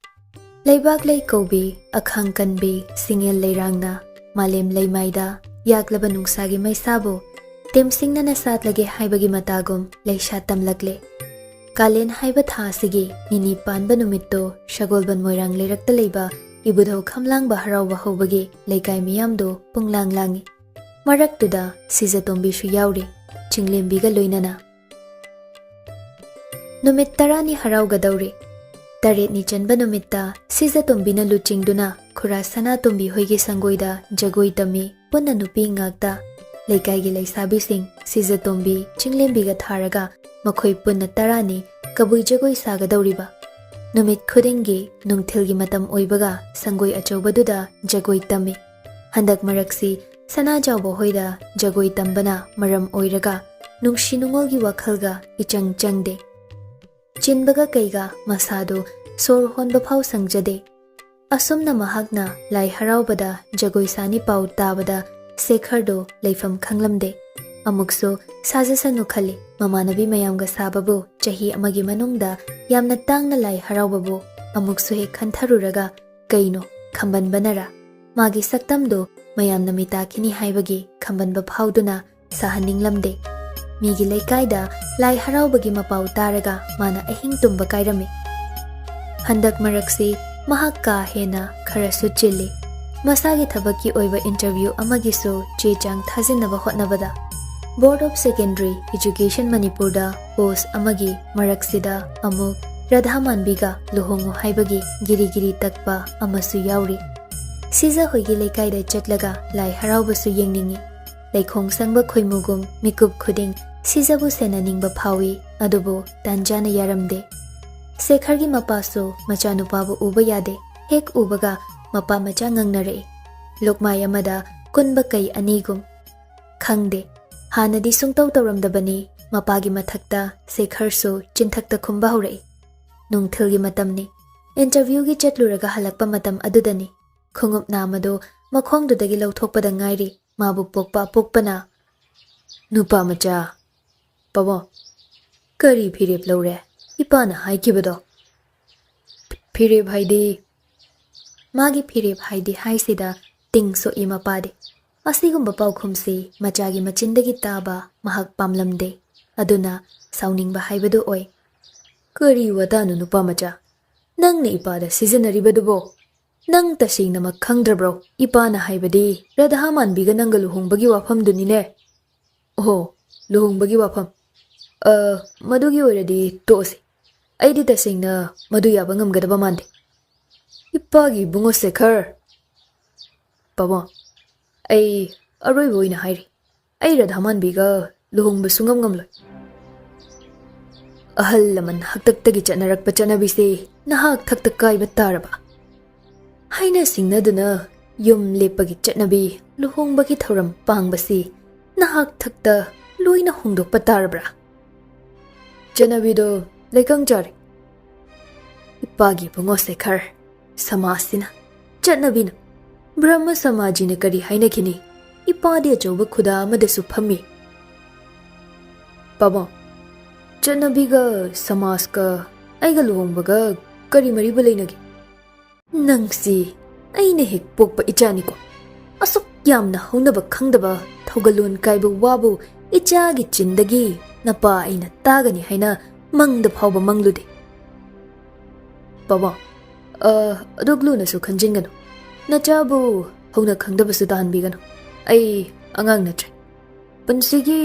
ꯂꯩꯕꯥꯛ ꯂꯩ ꯀꯧꯕꯤ, ꯑꯈꯥꯡ ꯀꯟꯕꯤ, ꯁꯤꯡꯉꯦꯜ ꯂꯩꯔꯥꯡꯅ ꯃꯥꯂꯦꯝ ꯂꯩꯃꯥꯏꯗ ꯌꯥꯛꯂꯕ ꯅꯨꯡꯁꯥꯒꯤ ꯃꯩꯁꯥꯕꯨ ꯇꯦꯝꯁꯤꯡꯅꯅ ꯁꯥꯠꯂꯒꯦ ꯍꯥꯏꯕꯒꯤ ꯃꯇꯥꯒꯨꯝ ꯂꯩꯁꯥ ꯇꯝꯂꯛꯂꯦ꯫ ꯀꯥꯂꯦꯟ ꯍꯥꯏꯕ ꯊꯥ ꯑꯁꯤꯒꯤ ꯅꯤꯅꯤ ꯄꯥꯟꯕ ꯅꯨꯃꯤꯠꯇꯣ ꯁꯒꯣꯜꯕꯟ ꯃꯣꯏꯔꯥꯡ ꯂꯩꯔꯛꯇ ꯂꯩꯕ ꯏꯕꯨꯙꯧ ꯈꯝꯂꯥꯡꯕ ꯍꯔꯥꯎꯕ ꯍꯧꯕꯒꯤ ꯂꯩꯀꯥꯏ ꯃꯤꯌꯥꯝꯗꯣ ꯄꯨꯡꯂꯥꯡ ꯂꯥꯡꯏ꯫ ꯃꯔꯛꯇꯨꯗ ꯁꯤꯖꯇꯣꯝꯕꯤꯁꯨ ꯌꯥꯎꯔꯤ, ꯆꯤꯡꯂꯦꯝꯕꯤꯒ ꯂꯣꯏꯅꯅ꯫ ꯅꯨꯃꯤꯠ ꯇꯔꯥꯅꯤ ꯍꯔꯥꯎꯒꯗꯧꯔꯤ꯫ ꯇꯔꯦꯠꯅꯤ ꯆꯟꯕ ꯅꯨꯃꯤꯠꯇ ꯁꯤꯖꯇꯣꯝꯕꯤꯅ ꯂꯨꯆꯤꯡꯗꯨꯅ ꯈꯨꯔꯥ ꯁꯅꯥꯇꯣꯝꯕꯤ ꯍꯣꯏꯒꯤ ꯁꯪꯒꯣꯏꯗ ꯖꯒꯣꯏ ꯇꯝꯃꯤ꯫ ꯄꯨꯟꯅ ꯅꯨꯄꯤ ꯉꯥꯛꯇ꯫ ꯂꯩꯀꯥꯏꯒꯤ ꯂꯩꯁꯥꯕꯤꯁꯤꯡ ꯁꯤꯖꯇꯣꯝꯕꯤ, ꯆꯤꯡꯂꯦꯝꯕꯤꯒ ꯊꯥꯔꯒ ꯃꯈꯣꯏ ꯄꯨꯟꯅ ꯇꯔꯥꯅꯤ ꯀꯕꯨꯏ ꯖꯒꯣꯏ ꯁꯥꯒꯗꯧꯔꯤꯕ꯫ ꯅꯨꯃꯤꯠ ꯈꯨꯗꯤꯡꯒꯤ ꯅꯨꯡꯊꯤꯜꯒꯤ ꯃꯇꯝ ꯑꯣꯏꯕꯒ ꯁꯪꯒꯣꯏ ꯑꯆꯧꯕꯗꯨꯗ ꯖꯒꯣꯏ ꯇꯝꯃꯤ꯫ ꯍꯟꯗꯛ ꯃꯔꯛꯁꯤ ꯁꯅꯥꯖꯥꯎꯕ ꯍꯣꯏꯗ ꯖꯒꯣꯏ ꯇꯝꯕꯅ ꯃꯔꯝ ꯑꯣꯏꯔꯒ ꯅꯨꯡꯁꯤ ꯅꯨꯡꯉꯣꯜꯒꯤ ꯋꯥꯈꯜꯒ ꯏꯆꯪ ꯆꯪꯗꯦ꯫ ꯆꯤꯟꯕꯒ ꯀꯩꯒ ꯃꯁꯥꯗꯨ ꯁꯣꯔ ꯍꯣꯟꯕ ꯐꯥꯎ ꯁꯪꯖꯗꯦ꯫ ꯑꯁꯨꯝꯅ ꯃꯍꯥꯛꯅ ꯂꯥꯏ ꯍꯔꯥꯎꯕꯗ ꯖꯒꯣꯏ ꯁꯥꯅꯤ ꯄꯥꯎ ꯇꯥꯕꯗ ꯁꯦꯈꯔꯗꯨ ꯂꯩꯐꯝ ꯈꯪꯂꯝꯗꯦ꯫ ꯑꯃꯨꯛꯁꯨ ꯁꯥꯖꯁꯅꯨ ꯈꯜꯂꯤ꯫ ꯃꯃꯥꯟꯅꯕꯤ ꯃꯌꯥꯝꯒ ꯁꯥꯕꯕꯨ ꯆꯍꯤ ꯑꯃꯒꯤ ꯃꯅꯨꯡꯗ ꯌꯥꯝꯅ ꯇꯥꯡꯅ ꯂꯥꯏ ꯍꯔꯥꯎꯕꯕꯨ ꯑꯃꯨꯛꯁꯨ ꯍꯦꯛ ꯈꯟꯊꯔꯨꯔꯒ ꯀꯩꯅꯣ ꯈꯝꯕꯟꯕꯅꯔꯥ? ꯃꯥꯒꯤ ꯁꯛꯇꯝꯗꯨ ꯃꯌꯥꯝꯅ ꯃꯤꯇꯥꯈꯤꯅꯤ ꯍꯥꯏꯕꯒꯤ ꯈꯝꯕꯟꯕ ꯐꯥꯎꯗꯨꯅ ꯁꯥꯍꯟꯅꯤꯡꯂꯝꯗꯦ꯫ ꯃꯤꯒꯤ ꯂꯩꯀꯥꯏꯗ ꯂꯥꯏ ꯍꯔꯥꯎꯕꯒꯤ ꯃꯄꯥꯎ ꯇꯥꯔꯒ ꯃꯥꯅ ꯑꯍꯤꯡ ꯇꯨꯝꯕ ꯀꯥꯏꯔꯝꯃꯤ꯫ ꯍꯟꯗꯛ ꯃꯔꯛꯁꯤ ꯃꯍꯥꯛ ꯀꯥ ꯍꯦꯟꯅ ꯈꯔꯁꯨ ꯆꯤꯜꯂꯤ꯫ ꯃꯁꯥꯒꯤ ꯊꯕꯛꯀꯤ ꯑꯣꯏꯕ ꯏꯟꯇꯔꯚ꯭ꯌꯨ ꯑꯃꯒꯤꯁꯨ ꯆꯦ ꯆꯥꯡ ꯊꯥꯖꯤꯟꯅꯕ ꯍꯣꯠꯅꯕꯗ Board of Secondary Education ꯃꯅꯤꯄꯨꯔꯗ ꯄꯣꯁ ꯑꯃꯒꯤ ꯃꯔꯛꯁꯤꯗ ꯑꯃꯨꯛ ꯔꯥꯙꯥ ꯃꯥꯟꯕꯤꯒ ꯂꯨꯍꯣꯡꯉꯨ ꯍꯥꯏꯕꯒꯤ ꯒꯤꯔꯤ ꯒꯤꯔꯤ ꯇꯛꯄ ꯑꯃꯁꯨ ꯌꯥꯎꯔꯤ꯫ ꯁꯤꯖ ꯍꯣꯏꯒꯤ ꯂꯩꯀꯥꯏꯗ ꯆꯠꯂꯒ ꯂꯥꯏ ꯍꯔꯥꯎꯕꯁꯨ ꯌꯦꯡꯅꯤꯡꯏ꯫ ꯂꯩꯈꯣꯡ ꯁꯪꯕ ꯈꯣꯏꯃꯨꯒꯨꯝ ꯃꯤꯀꯨꯞ ꯈꯨꯗꯤꯡ ꯁꯤꯖꯕꯨ ꯁꯦꯟꯅꯅꯤꯡꯕ ꯐꯥꯎꯏ, ꯑꯗꯨꯕꯨ ꯇꯥꯟꯖꯥꯅ ꯌꯥꯔꯝꯗꯦ꯫ ꯁꯦꯈꯔꯒꯤ ꯃꯄꯥꯁꯨ ꯃꯆꯥꯅꯨꯄꯥꯕꯨ ꯎꯕ ꯌꯥꯗꯦ꯫ ꯍꯦꯛ ꯎꯕꯒ ꯃꯄꯥ ꯃꯆꯥ ꯉꯪꯅꯔꯛꯏ꯫ ꯂꯨꯛꯃꯥꯏ ꯑꯃꯗ ꯀꯨꯟꯕ ꯀꯩ ꯑꯅꯤꯒꯨꯝ꯫ ꯈꯪꯗꯦ, ꯍꯥꯟꯅꯗꯤ ꯁꯨꯡꯇꯧ ꯇꯧꯔꯝꯗꯕꯅꯤ꯫ ꯃꯄꯥꯒꯤ ꯃꯊꯛꯇ ꯁꯦꯈꯔꯁꯨ ꯆꯤꯟꯊꯛꯇ ꯈꯨꯝꯕ ꯍꯧꯔꯛꯏ꯫ ꯅꯨꯡꯊꯤꯜꯒꯤ ꯃꯇꯝꯅꯤ꯫ ꯏꯟꯇꯔꯚ꯭ꯌꯨꯒꯤ ꯆꯠꯂꯨꯔꯒ ꯍꯜꯂꯛꯄ ꯃꯇꯝ ꯑꯗꯨꯗꯅꯤ꯫ ꯈꯣꯡꯎꯞ ꯅꯥꯝꯃꯗꯨ ꯃꯈꯣꯡꯗꯨꯗꯒꯤ ꯂꯧꯊꯣꯛꯄꯗ ꯉꯥꯏꯔꯤ꯫ ꯃꯥꯕꯨ ꯄꯣꯛꯄ ꯑꯄꯣꯛꯄꯅ, "ꯅꯨꯄꯥ ꯃꯆꯥ, ꯄꯥꯕꯨꯡ, ꯀꯔꯤ ꯐꯤꯔꯦꯞ ꯂꯧꯔꯦ? ꯏꯄꯥꯅ ꯍꯥꯏꯈꯤꯕꯗꯣ?" "ꯐꯤꯔꯦꯞ ꯍꯥꯏꯗꯤ?" ꯃꯥꯒꯤ ꯐꯤꯔꯦꯞ ꯍꯥꯏꯗꯤ ꯍꯥꯏꯁꯤꯗ ꯇꯤꯡ ꯁꯣꯛꯏ ꯃꯄꯥꯗꯤ꯫ ꯑꯁꯤꯒꯨꯝꯕ ꯄꯥꯎꯈꯨꯝꯁꯤ ꯃꯆꯥꯒꯤ ꯃꯆꯤꯟꯗꯒꯤ ꯇꯥꯕ ꯃꯍꯥꯛ ꯄꯥꯝꯂꯝꯗꯦ꯫ ꯑꯗꯨꯅ ꯁꯥꯎꯅꯤꯡꯕ ꯍꯥꯏꯕꯗꯨ ꯑꯣꯏ꯫ "ꯀꯔꯤ ꯋꯥꯇꯥꯅꯣ, ꯅꯨꯄꯥ ꯃꯆꯥ? ꯅꯪꯅ ꯏꯄꯥꯗ ꯁꯤꯖꯤꯟꯅꯔꯤꯕꯗꯨꯕꯣ? ꯅꯪ ꯇꯁꯦꯡꯅꯃꯛ ꯈꯪꯗ꯭ꯔꯕ꯭ꯔꯣ? ꯏꯄꯥꯅ ꯍꯥꯏꯕꯗꯤ ꯔꯥꯙꯥ ꯃꯥꯟꯕꯤꯒ ꯅꯪꯒ ꯂꯨꯍꯣꯡꯕꯒꯤ ꯋꯥꯐꯝꯗꯨꯅꯤꯅꯦ?" "ꯑꯣꯍꯣ, ꯂꯨꯍꯣꯡꯕꯒꯤ ꯋꯥꯐꯝ꯫ ꯑ, ꯃꯗꯨꯒꯤ ꯑꯣꯏꯔꯗꯤ ꯇꯣꯛꯑꯁꯤ꯫ ꯑꯩꯗꯤ ꯇꯁꯦꯡꯅ ꯃꯗꯨ ꯌꯥꯕ ꯉꯝꯒꯗꯕ ꯃꯥꯟꯗꯦ꯫ ꯏꯄꯥꯒꯤ ꯏꯕꯨꯡꯉꯣ ꯁꯦꯈꯔ꯫" "ꯄꯥꯕꯨꯡ, ꯑꯩ ꯑꯔꯣꯏꯕ ꯑꯣꯏꯅ ꯍꯥꯏꯔꯤ, ꯑꯩ ꯔꯥꯙꯥ ꯃꯥꯟꯕꯤꯒ ꯂꯨꯍꯣꯡꯕ ꯁꯨꯡꯉꯝ ꯉꯝꯂꯣꯏ꯫ ꯑꯍꯜ ꯂꯃꯟ ꯍꯥꯛꯇꯛꯇꯒꯤ ꯆꯠꯅꯔꯛꯄ ꯆꯠꯅꯕꯤꯁꯦ ꯅꯍꯥꯛ ꯊꯛꯇ ꯀꯥꯏꯕ ꯇꯥꯔꯕ? ꯍꯥꯏꯅ ꯁꯤꯡꯅꯗꯨꯅ ꯌꯨꯝ ꯂꯦꯞꯄꯒꯤ ꯆꯠꯅꯕꯤ, ꯂꯨꯍꯣꯡꯕꯒꯤ ꯊꯧꯔꯝ ꯄꯥꯡꯕꯁꯤ ꯅꯍꯥꯛ ꯊꯛꯇ ꯂꯣꯏꯅ ꯍꯣꯡꯗꯣꯛꯄ ꯇꯥꯔꯕ꯭ꯔꯥ? ꯆꯠꯅꯕꯤꯗꯣ ꯂꯩꯀꯪ ꯆꯥꯔꯦ꯫ ꯏꯄꯥꯒꯤ ꯏꯕꯨꯡꯉꯣ ꯁꯦꯈꯔ, ꯁꯃꯥꯖꯁꯤꯅ, ꯆꯠꯅꯕꯤꯅ, ꯕ꯭ꯔꯍꯃ ꯁꯃꯥꯖꯤꯅ ꯀꯔꯤ ꯍꯥꯏꯅꯈꯤꯅꯤ? ꯏꯄꯥꯗꯤ ꯑꯆꯧꯕ ꯈꯨꯗꯥ ꯑꯃꯗꯁꯨ ꯐꯝꯃꯤ꯫" "ꯄꯥꯕꯨꯡ, ꯆꯠꯅꯕꯤꯒ ꯁꯃꯥꯖꯀ ꯑꯩꯒ ꯂꯨꯍꯣꯡꯕꯒ ꯀꯔꯤ ꯃꯔꯤꯕꯨ ꯂꯩꯅꯒꯦ?" "ꯅꯪꯁꯤ ꯑꯩꯅ ꯍꯦꯛ ꯄꯣꯛꯄ ꯏꯆꯥꯅꯤꯀꯣ꯫ ꯑꯁꯨꯛ ꯌꯥꯝꯅ ꯍꯧꯅꯕ ꯈꯪꯗꯕ, ꯊꯧꯒꯜꯂꯣꯟ ꯀꯥꯏꯕ ꯋꯥꯕꯨ ꯏꯆꯥꯒꯤ ꯆꯤꯟꯗꯒꯤ ꯅꯄꯥ ꯑꯩꯅ ꯇꯥꯒꯅꯤ ꯍꯥꯏꯅ ꯃꯪꯗ ꯐꯥꯎꯕ ꯃꯪꯂꯨꯗꯦ꯫" "ꯄꯥꯕꯨꯡ, ꯑ, ꯑꯗꯨꯛ ꯂꯨꯅꯁꯨ ꯈꯟꯖꯤꯟꯒꯅꯨ꯫ ꯅꯆꯥꯕꯨ ꯍꯧꯅ ꯈꯪꯗꯕꯁꯨ ꯇꯥꯍꯟꯕꯤꯒꯅꯨ꯫ ꯑꯩ ꯑꯉꯥꯡ ꯅꯠꯇ꯭ꯔꯦ꯫ ꯄꯨꯟꯁꯤꯒꯤ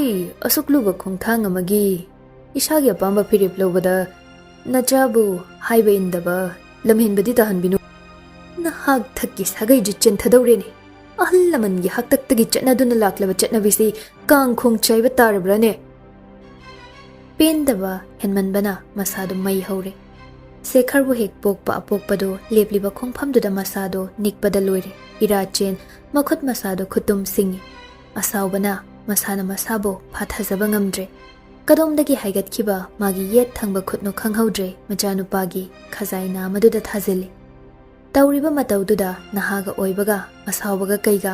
ꯑꯁꯨꯛ ꯂꯨꯕ ꯈꯣꯡꯊꯥꯡ ꯑꯃꯒꯤ ꯏꯁꯥꯒꯤ ꯑꯄꯥꯝꯕ ꯐꯤꯔꯦꯞ ꯂꯧꯕꯗ ꯅꯆꯥꯕꯨ ꯍꯥꯏꯕ ꯏꯟꯗꯕ, ꯂꯝꯍꯦꯟꯕꯗꯤ ꯇꯥꯍꯟꯕꯤꯅꯨ꯫" "ꯅꯍꯥꯛ ꯊꯛꯀꯤ ꯁꯥꯒꯩꯁꯨ ꯆꯦꯟꯊꯗꯧꯔꯦꯅꯦ꯫ ꯑꯍꯜ ꯂꯃꯟꯒꯤ ꯍꯥꯛꯇꯛꯇꯒꯤ ꯆꯠꯅꯗꯨꯅ ꯂꯥꯛꯂꯕ ꯆꯠꯅꯕꯤꯁꯤ ꯀꯥꯡ ꯈꯣꯡ ꯆꯥꯏꯕ ꯇꯥꯔꯕ꯭ꯔꯥꯅꯦ?" ꯄꯦꯟꯗꯕ ꯍꯦꯟꯃꯟꯕꯅ ꯃꯁꯥꯗꯨ ꯃꯩ ꯍꯧꯔꯦ꯫ ꯁꯦꯈꯔꯕꯨ ꯍꯦꯛ ꯄꯣꯛꯄ ꯑꯄꯣꯛꯄꯗꯨ ꯂꯦꯞꯂꯤꯕ ꯈꯣꯡꯐꯝꯗꯨꯗ ꯃꯁꯥꯗꯨ ꯅꯤꯛꯄꯗ ꯂꯣꯏꯔꯦ꯫ ꯏꯔꯥ ꯆꯦꯟ, ꯃꯈꯨꯠ ꯃꯁꯥꯗꯨ ꯈꯨꯇꯨꯝ ꯁꯤꯡꯉꯤ꯫ ꯑꯁꯥꯎꯕꯅ ꯃꯁꯥꯅ ꯃꯁꯥꯕꯨ ꯐꯥꯊꯖꯕ ꯉꯝꯗ꯭ꯔꯦ꯫ ꯀꯗꯣꯝꯗꯒꯤ ꯍꯥꯏꯒꯠꯈꯤꯕ ꯃꯥꯒꯤ ꯌꯦꯠ ꯊꯪꯕ ꯈꯨꯠꯅꯣ ꯈꯪꯍꯧꯗ꯭ꯔꯦ, ꯃꯆꯥꯅꯨꯄꯥꯒꯤ ꯈꯖꯥꯏꯅꯥ ꯃꯗꯨꯗ ꯊꯥꯖꯤꯜꯂꯤ꯫ ꯇꯧꯔꯤꯕ ꯃꯇꯧꯗꯨꯗ ꯅꯍꯥꯒ ꯑꯣꯏꯕꯒ, ꯑꯁꯥꯎꯕꯒ ꯀꯩꯒ,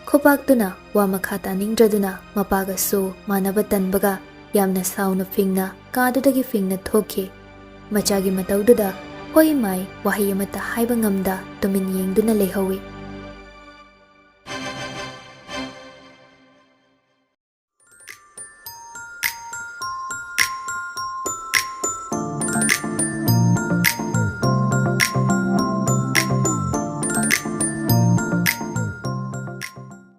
ꯈꯨꯄꯥꯛꯇꯨꯅ ꯋꯥ ꯃꯈꯥ ꯇꯥꯅꯤꯡꯗ꯭ꯔꯗꯨꯅ ꯃꯄꯥꯒꯁꯨ ꯃꯥꯟꯅꯕ ꯇꯟꯕꯒ ꯌꯥꯝꯅ ꯁꯥꯎꯅ ꯐꯤꯡꯅ ꯀꯥꯗꯨꯗꯒꯤ ꯐꯤꯡꯅ ꯊꯣꯛꯈꯤ꯫ ꯃꯆꯥꯒꯤ ꯃꯇꯧꯗꯨꯗ ꯍꯣꯏ ꯃꯥꯏ ꯋꯥꯍꯩ ꯑꯃꯠꯇ ꯍꯥꯏꯕ ꯉꯝꯗ ꯇꯨꯃꯤꯟ ꯌꯦꯡꯗꯨꯅ ꯂꯩꯍꯧꯏ꯫